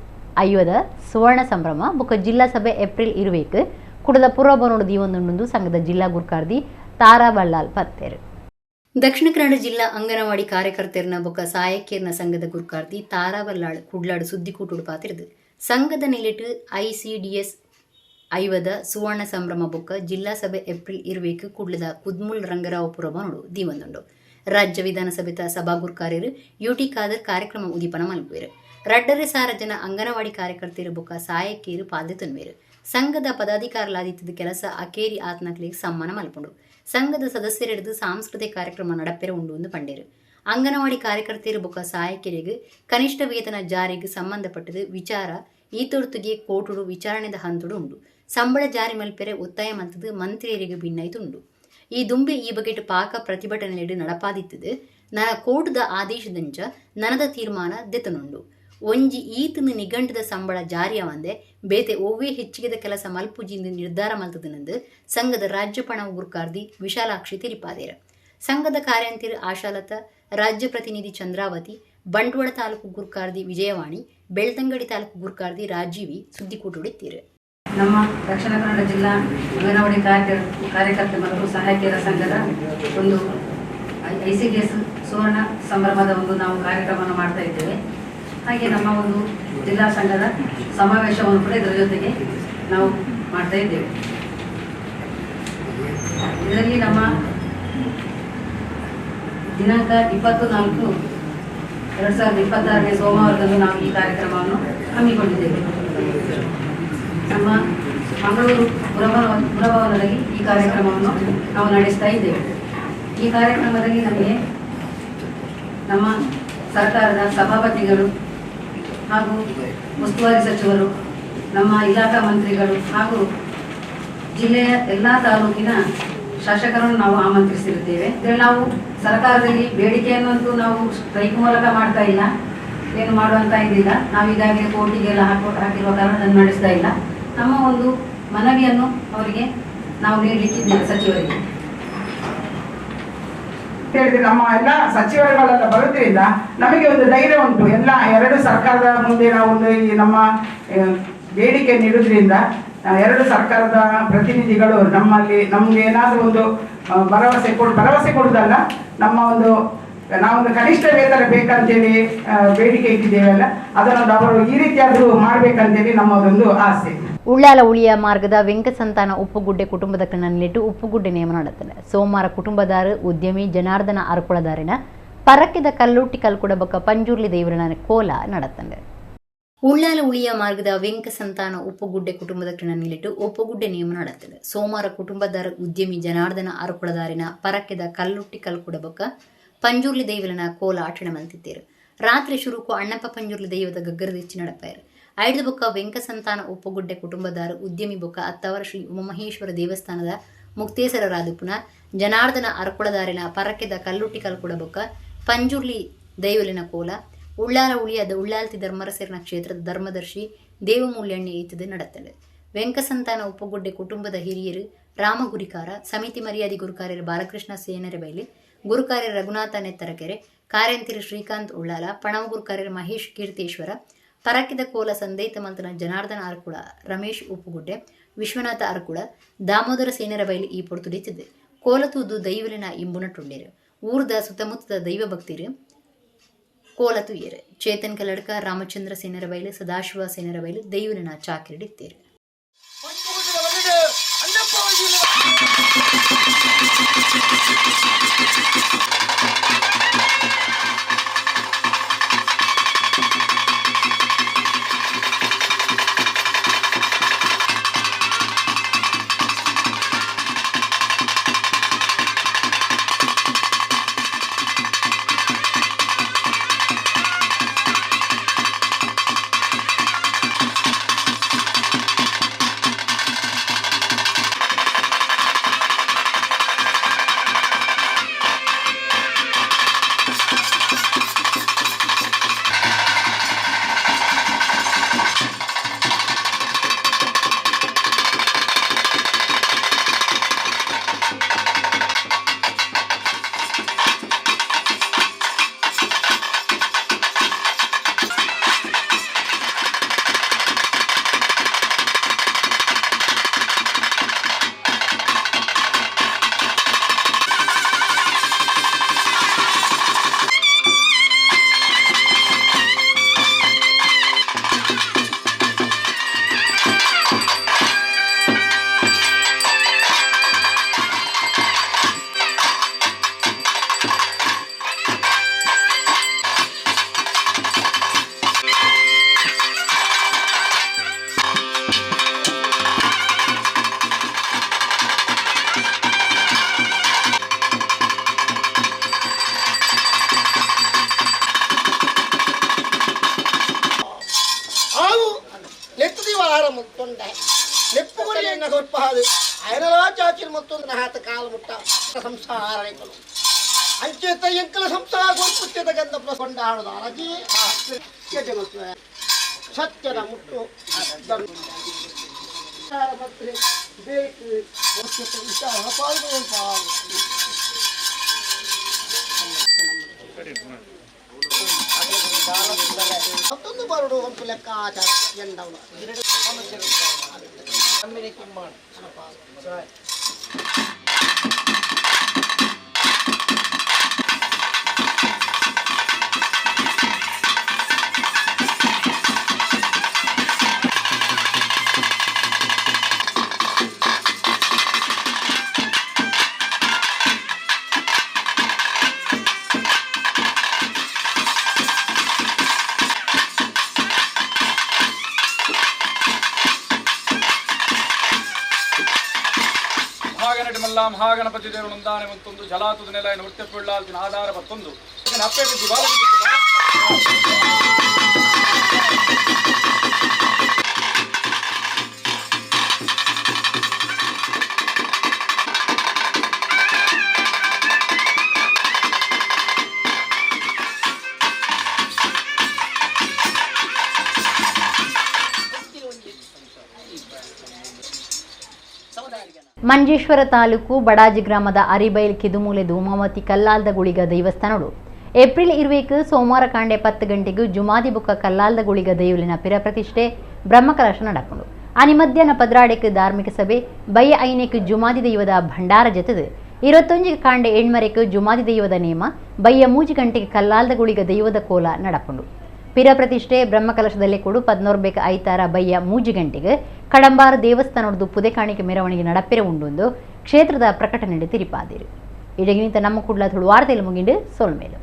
ಐವದ ಸುವರ್ಣ ಸಂಭ್ರಮ ಬೊಕ್ಕ ಜಿಲ್ಲಾ ಸಭೆ ಏಪ್ರಿಲ್ ಇರುವೇಕ್ ಕುಡದ ಪುರಬನೋಡು ದೀವೊಂದುಂಡು ಸಂಘದ ಜಿಲ್ಲಾ ಗುರ್ಕಾರ್ದಿ ತಾರಾ ಬಲ್ಲಾಲ್ ಪತ್ತೇರು. ದಕ್ಷಿಣ ಕನ್ನಡ ಜಿಲ್ಲಾ ಅಂಗನವಾಡಿ ಕಾರ್ಯಕರ್ತರನ ಬೊಕ್ಕ ಸಹಾಯಕಿಯರ ಸಂಘದ ಗುರ್ಕಾರ್ದಿ ತಾರಾ ಬಲ್ಲಾಳ್ ಕುಡ್ಲಾಡು ಸುದ್ದಿಕೂಟುಡು ಪಾತಿರಿದು ಸಂಘದ ನಿಲೆಟ್ ಐಸಿಡಿಎಸ್ ಐವದ ಸುವರ್ಣ ಸಂಭ್ರಮ ಬೊಕ್ಕ ಜಿಲ್ಲಾ ಸಭೆ ಏಪ್ರಿಲ್ ಇರುವೇಕ್ ಕುಡ್ಲದ ಕುದ್ಮುಲ್ ರಂಗರಾವ್ ಪುರಬನೋಡು ದೀವೊಂದುಂಡು. ರಾಜ್ಯ ವಿಧಾನಸಭೆತ ಸಭಾ ಗುರ್ಕಾರ್ಯರು ಯುಟಿ ಖಾದರ್ ಕಾರ್ಯಕ್ರಮ ಉದೀಪನ ಮಲ್ಪುವೆರು. 2,500 ಜನ ಅಂಗನವಾಡಿ ಕಾರ್ಯಕರ್ತರು ಬೊಕ್ಕ ಸಹಾಯಕಿಯರು ಪಾಲ್ದೆ ತುನ್ನುವೆರು. ಸಂಘದ ಪದಾಧಿಕಾರಿಲಾದಿತ್ತದ ಕೆಲಸ ಅಕೇರಿ ಆತ್ನಕ್ಲಿಗೆ ಸಮ್ಮಾನ ಮಲ್ಪುಂಡು. ಸಂಘದ ಸದಸ್ಯರೆಡ್ದು ಸಾಂಸ್ಕೃತಿಕ ಕಾರ್ಯಕ್ರಮ ನಡಪೆರೆ ಉಂಡು ಎಂದು ಪಂಡೇರು. ಅಂಗನವಾಡಿ ಕಾರ್ಯಕರ್ತರು ಬೊಕ್ಕ ಸಹಾಯಕಿಯರಿಗೆ ಕನಿಷ್ಠ ವೇತನ ಜಾರಿಗೆ ಸಂಬಂಧಪಟ್ಟದು ವಿಚಾರ ಈತೊರ್ತುಗೆ ಕೋಟುಡು ವಿಚಾರಣೆದ ಹಂತುಡು ಉಂಡು. ಸಂಬಳ ಜಾರಿ ಮಲ್ಪೆರೆ ಒತ್ತಾಯ ಮಲ್ತದು ಮಂತ್ರಿಯರಿಗೆ ಭಿನ್ನಾಯಿತುಂಡು. ಈ ದುಂಬೆ ಈ ಬಗೆಟ್ ಪಾಕ ಪ್ರತಿಭಟನೆಲೆಡು ನಡಪಾದಿತ್ತದು ನನ ಕೋಟುದ ಆದೇಶದಂಚ ನನದ ತೀರ್ಮಾನ ದೆತನುಂಡು. ಒಂಜಿ ಈತನ ನಿಘಂಟದ ಸಂಬಳ ಜಾರಿಯಾವಂದೆ ಬೇತೆ ಒವ್ವೇ ಹೆಚ್ಚಿಗೆದ ಕೆಲಸ ಮಲ್ಪುಜಿಂದು ನಿರ್ಧಾರ ಮಲ್ತದನಂದು ಸಂಘದ ರಾಜ್ಯ ಪಣವು ಗುರ್ಕಾರ್ದಿ ವಿಶಾಲಾಕ್ಷಿ ತಿರಿಪಾದೇರ. ಸಂಘದ ಕಾರ್ಯಂತಿರು ಆಶಾಲತಾ, ರಾಜ್ಯ ಪ್ರತಿನಿಧಿ ಚಂದ್ರಾವತಿ, ಬಂಟ್ವಾಳ ತಾಲೂಕು ಗುರ್ಕಾರ್ದಿ ವಿಜಯವಾಣಿ, ಬೆಳ್ತಂಗಡಿ ತಾಲೂಕು ಗುರ್ಕಾರ್ದಿ ರಾಜೀವಿ ಸುದ್ದಿಕೂಟುಡಿತ್ತೀರು. ನಮ್ಮ ದಕ್ಷಿಣ ಕನ್ನಡ ಜಿಲ್ಲಾ ಅಂಗನವಾಡಿ ಕಾರ್ಯಕರ್ತ ಮತ್ತು ಸಹಾಯಕಿಯರ ಸಂಘದ ಒಂದು ಐಸಿಡಿಎಸ್ ಸುವರ್ಣ ಸಂಭ್ರಮದ ಒಂದು ನಾವು ಕಾರ್ಯಕ್ರಮವನ್ನು ಮಾಡ್ತಾ ಇದ್ದೇವೆ. ಹಾಗೆ ನಮ್ಮ ಒಂದು ಜಿಲ್ಲಾ ಸಂಘದ ಸಮಾವೇಶವನ್ನು ಕೂಡ ಇದರ ಜೊತೆಗೆ ನಾವು ಮಾಡ್ತಾ ಇದ್ದೇವೆ. ಇದರಲ್ಲಿ ನಮ್ಮ ದಿನಾಂಕ 24/4/2026 ಸೋಮವಾರದಂದು ನಾವು ಈ ಕಾರ್ಯಕ್ರಮವನ್ನು ಹಮ್ಮಿಕೊಂಡಿದ್ದೇವೆ. ನಮ್ಮ ಮಂಗಳೂರು ಪುರಭವನದಲ್ಲಿ ಈ ಕಾರ್ಯಕ್ರಮವನ್ನು ನಾವು ನಡೆಸ್ತಾ ಇದ್ದೇವೆ. ಈ ಕಾರ್ಯಕ್ರಮದಲ್ಲಿ ನಮಗೆ ನಮ್ಮ ಸರ್ಕಾರದ ಸಭಾಪತಿಗಳು ಹಾಗೂ ಉಸ್ತುವಾರಿ ಸಚಿವರು, ನಮ್ಮ ಇಲಾಖಾ ಮಂತ್ರಿಗಳು ಹಾಗೂ ಜಿಲ್ಲೆಯ ಎಲ್ಲ ತಾಲೂಕಿನ ಶಾಸಕರನ್ನು ನಾವು ಆಮಂತ್ರಿಸಿರುತ್ತೇವೆ. ಇದರಲ್ಲಿ ನಾವು ಸರ್ಕಾರದಲ್ಲಿ ಬೇಡಿಕೆಯನ್ನಂತೂ ನಾವು ಸ್ಟ್ರೈಕ್ ಮೂಲಕ ಮಾಡ್ತಾ ಇಲ್ಲ, ಏನು ಮಾಡುವಂತ ಇದ್ದಿಲ್ಲ. ನಾವೀಗಾಗಲೇ ಕೋರ್ಟಿಗೆಲ್ಲ ಹಾಕಿರುವ ಕಾರಣ ಅದನ್ನು ನಡೆಸ್ತಾ ಇಲ್ಲ. ನಮ್ಮ ಒಂದು ಮನವಿಯನ್ನು ಅವರಿಗೆ ನಾವು ನೀಡಲಿಕ್ಕಿದ್ದೇವೆ ಸಚಿವರಿಗೆ. ಹೇಳಿದ್ರೆ ನಮ್ಮ ಎಲ್ಲ ಸಚಿವರುಗಳೆಲ್ಲ ಬರೋದ್ರಿಂದ ನಮಗೆ ಒಂದು ಧೈರ್ಯ ಉಂಟು. ಎಲ್ಲ ಎರಡು ಸರ್ಕಾರದ ಮುಂದೆ ನಾವು ಒಂದು ಈ ನಮ್ಮ ಬೇಡಿಕೆ ನೀಡುವುದರಿಂದ ಎರಡು ಸರ್ಕಾರದ ಪ್ರತಿನಿಧಿಗಳು ನಮ್ಮಲ್ಲಿ ನಮ್ಗೆ ಏನಾದರೂ ಒಂದು ಭರವಸೆ ಕೊಡುವುದಲ್ಲ, ನಮ್ಮ ಒಂದು ನಾವೊಂದು ಕನಿಷ್ಠ ವೇತನ ಬೇಕಂತೇಳಿ ಬೇಡಿಕೆ ಇಟ್ಟಿದ್ದೇವಲ್ಲ, ಅದನ್ನೊಂದು ಅವರು ಈ ರೀತಿಯಾದರೂ ಮಾಡಬೇಕಂತೇಳಿ ನಮ್ಮದೊಂದು ಆಸೆ. ಉಳ್ಳಾಲ ಉಳಿಯ ಮಾರ್ಗದ ವೆಂಕಸಂತಾನ ಉಪ್ಪುಗುಡ್ಡೆ ಕುಟುಂಬದ ಕಣ್ಣಲ್ಲಿಟ್ಟು ಉಪ್ಪುಗುಡ್ಡೆ ನೇಮ ನಡೆತದೆ. ಸೋಮವಾರ ಕುಟುಂಬದಾರ ಉದ್ಯಮಿ ಜನಾರ್ದನ ಅರ್ಕುಳದಾರಿನ ಪರಕ್ಕಿದ ಕಲ್ಲುಟ್ಟಿ ಕಲ್ಕುಡ ಬೊಕ್ಕ ಪಂಜುರ್ಲಿ ದೇವರನ ಕೋಲ ನಡೆತಂಡೆ. ಉಳ್ಳಾಲ ಉಳಿಯ ಮಾರ್ಗದ ವೆಂಕಸಂತಾನ ಉಪ್ಪುಗುಡ್ಡೆ ಕುಟುಂಬದ ಕಣ್ಣಲ್ಲಿಟ್ಟು ಉಪ್ಪುಗುಡ್ಡೆ ನೇಮ ನಡೆತದೆ. ಸೋಮವಾರ ಕುಟುಂಬದಾರ ಉದ್ಯಮಿ ಜನಾರ್ದನ ಅರ್ಕುಳದಾರಿನ ಪರಕ್ಕಿದ ಕಲ್ಲುಟ್ಟಿ ಕಲ್ಕುಡ ಬೊಕ್ಕ ಪಂಜುರ್ಲಿ ದೈವಲನ ಕೋಲ ಆಚರಣೆ ಮಲ್ತಿದ್ದೇರು. ರಾತ್ರಿ ಶುರುಕು ಅಣ್ಣಪ್ಪ ಪಂಜುರ್ಲಿ ದೈವದ ಗಗ್ಗರದಿಚ್ಚಿ ನಡಪಾಯರು. ಐದು ಬೊಕ್ಕ ವೆಂಕಸಂತಾನ ಉಪ್ಪುಗುಡ್ಡೆ ಕುಟುಂಬದಾರ ಉದ್ಯಮಿ ಬೊಕ್ಕ ಅತ್ತವರ ಶ್ರೀ ಉಮಾಮಹೇಶ್ವರ ದೇವಸ್ಥಾನದ ಮುಕ್ತೇಸರರಾದುಪುನ ಜನಾರ್ದನ ಅರ್ಕುಳದಾರಿನ ಪರಕೆದ ಕಲ್ಲುಟ್ಟಿ ಕಲ್ಕುಡ ಬೊಕ್ಕ ಪಂಜುರ್ಲಿ ದೈವಲಿನ ಕೋಲ ಉಳ್ಳಾಲ ಉಳಿಯಾದ ಉಳ್ಳಾಲ್ತಿ ಧರ್ಮರಸೇರಿನ ಕ್ಷೇತ್ರದ ಧರ್ಮದರ್ಶಿ ದೇವಮೂಲ್ಯಣ್ಣೆ ಈತದ ನಡತದೆ. ವೆಂಕಸಂತಾನ ಉಪ್ಪುಗುಡ್ಡೆ ಕುಟುಂಬದ ಹಿರಿಯರು ರಾಮಗುರಿಕಾರ, ಸಮಿತಿ ಮರ್ಯಾದೆ ಗುರುಕಾರ್ಯರು ಬಾಲಕೃಷ್ಣ ಸೇನರ ಬೈಲಿ, ಗುರುಕಾರ್ಯ ರಘುನಾಥ ನೆತ್ತರಕೆರೆ, ಕಾರ್ಯಂತಿರು ಶ್ರೀಕಾಂತ್ ಉಳ್ಳಾಲ, ಪಣವ ಗುರುಕಾರ್ಯರು ಮಹೇಶ್ ಕೀರ್ತೇಶ್ವರ, ಪರಕಿದ ಕೋಲ ಸಂದೈತ ಮಂತನ ಜನಾರ್ದನ ಅರ್ಕುಳ, ರಮೇಶ್ ಉಪ್ಪುಗುಡ್ಡೆ, ವಿಶ್ವನಾಥ ಅರ್ಕುಳ, ದಾಮೋದರ ಸೇನರ ಬೈಲಿ ಈ ಪೊರ್ತುಡಿತಿದ್ದೆ. ಕೋಲತೂದು ದೈವಲಿನ ಇಂಬುನಟುಂಡೇರು. ಊರ್ದ ಸುತ್ತಮುತ್ತದ ದೈವ ಭಕ್ತಿರು ಕೋಲತುಯೇರು. ಚೇತನ್ ಕಲ್ಲಡ್ಕ, ರಾಮಚಂದ್ರ ಸೇನರ ಬೈಲು, ಸದಾಶಿವ ಸೇನರ ಬೈಲು ದೈವಲಿನ ಚಾಕಿರಿಡಿತ್ತೇರು. ಚಾಚಿನ ಕೊರ್ಪಹಾದು ಅಯನಲಾ ಚಾಚಿನ ಮತ್ತೊಂದು ನಹಾತ ಕಾಲು ಮುಟ್ಟ ಸಂಸಾರ ಅಂಚೇತ ಎಂಕಲ ಸಂಸಾರ ಕೊರ್ಪುತ್ಯದ ಗಂಧ ಕೊಂಡಾಡುದ ಅರಜಿ ಸತ್ಯದ ಮುಟ್ಟು ಮತ್ತೆ ಬೇಕು ವಿಚಾರ ಪಾಲ್ಗೊಳ್ಳುವಂತ ಮತ್ತೊಂದು ಬರಡು ಒಂದು ಲೆಕ್ಕಾಚಾರ ಎಂಡವನು ಮಹಾಗಣಪತಿ ದೇವರು ನಂದಾನೆ ಮತ್ತೊಂದು ಜಲಾತುದ ನೆಲ ನೃತ್ಯ ಪಿಳ್ಳಾಲ್ತಿನ ಆಧಾರ ಮತ್ತೊಂದು ಅಪ್ಪೆ ಬಿದ್ದು ಮಂಜೇಶ್ವರ ತಾಲೂಕು ಬಡಾಜಿ ಗ್ರಾಮದ ಅರಿಬೈಲ್ ಕಿದುಮೂಲೆ ಧೂಮಾವತಿ ಕಲ್ಲಾಲ್ದ ಗುಳಿಗ ದೈವಸ್ಥಾನಡು ಏಪ್ರಿಲ್ 20 ಸೋಮವಾರ ಕಾಂಡೆ 10 ಗಂಟೆಗೂ ಜುಮಾದಿ ಬುಕ್ಕ ಕಲ್ಲಾಲ್ದ ಗುಳಿಗ ದೈವಲಿನ ಪಿರಪ್ರತಿಷ್ಠೆ ಬ್ರಹ್ಮಕಲಶ ನಡಪುಂಡು. ಆನಿ ಮಧ್ಯಾಹ್ನ 12ಕ್ಕೆ ಧಾರ್ಮಿಕ ಸಭೆ, ಬಯ್ಯ 5ಕ್ಕೆ ಜುಮಾದಿ ದೈವದ ಭಂಡಾರ ಜತೆದು, 21 ಕಾಂಡೆ 8ಕ್ಕೆ ಜುಮಾದಿ ದೈವದ ನೇಮ, ಬಯ್ಯ 3 ಗಂಟೆಗೆ ಕಲ್ಲಾಲ್ದ ಗುಳಿಗ ದೈವದ ಕೋಲ ನಡಪುಂಡು. ಪಿರಪ್ರತಿಷ್ಠೆ ಬ್ರಹ್ಮಕಲಶದಲ್ಲಿ ಕೊಡು 14 ಐತಾರ ಬಯ್ಯ 3 ಗಂಟೆಗೆ ಕಡಂಬಾರ ದೇವಸ್ಥಾನದ ಪುದೆ ಕಾಣಿಕೆ ಮೆರವಣಿಗೆ ನಡಪೆರೆ ಉಂಡೊಂದು ಕ್ಷೇತ್ರದ ಪ್ರಕಟಣೆ ತಿರಿಪಾದಿರು. ಇಡಗಿನಿಂತ ನಮ್ಮ ಕುಡ್ಲ ತುಳುವಾರ್ತೆಲು ಮುಗಿಂಡು ಸೋಲ್ಮೇಲು.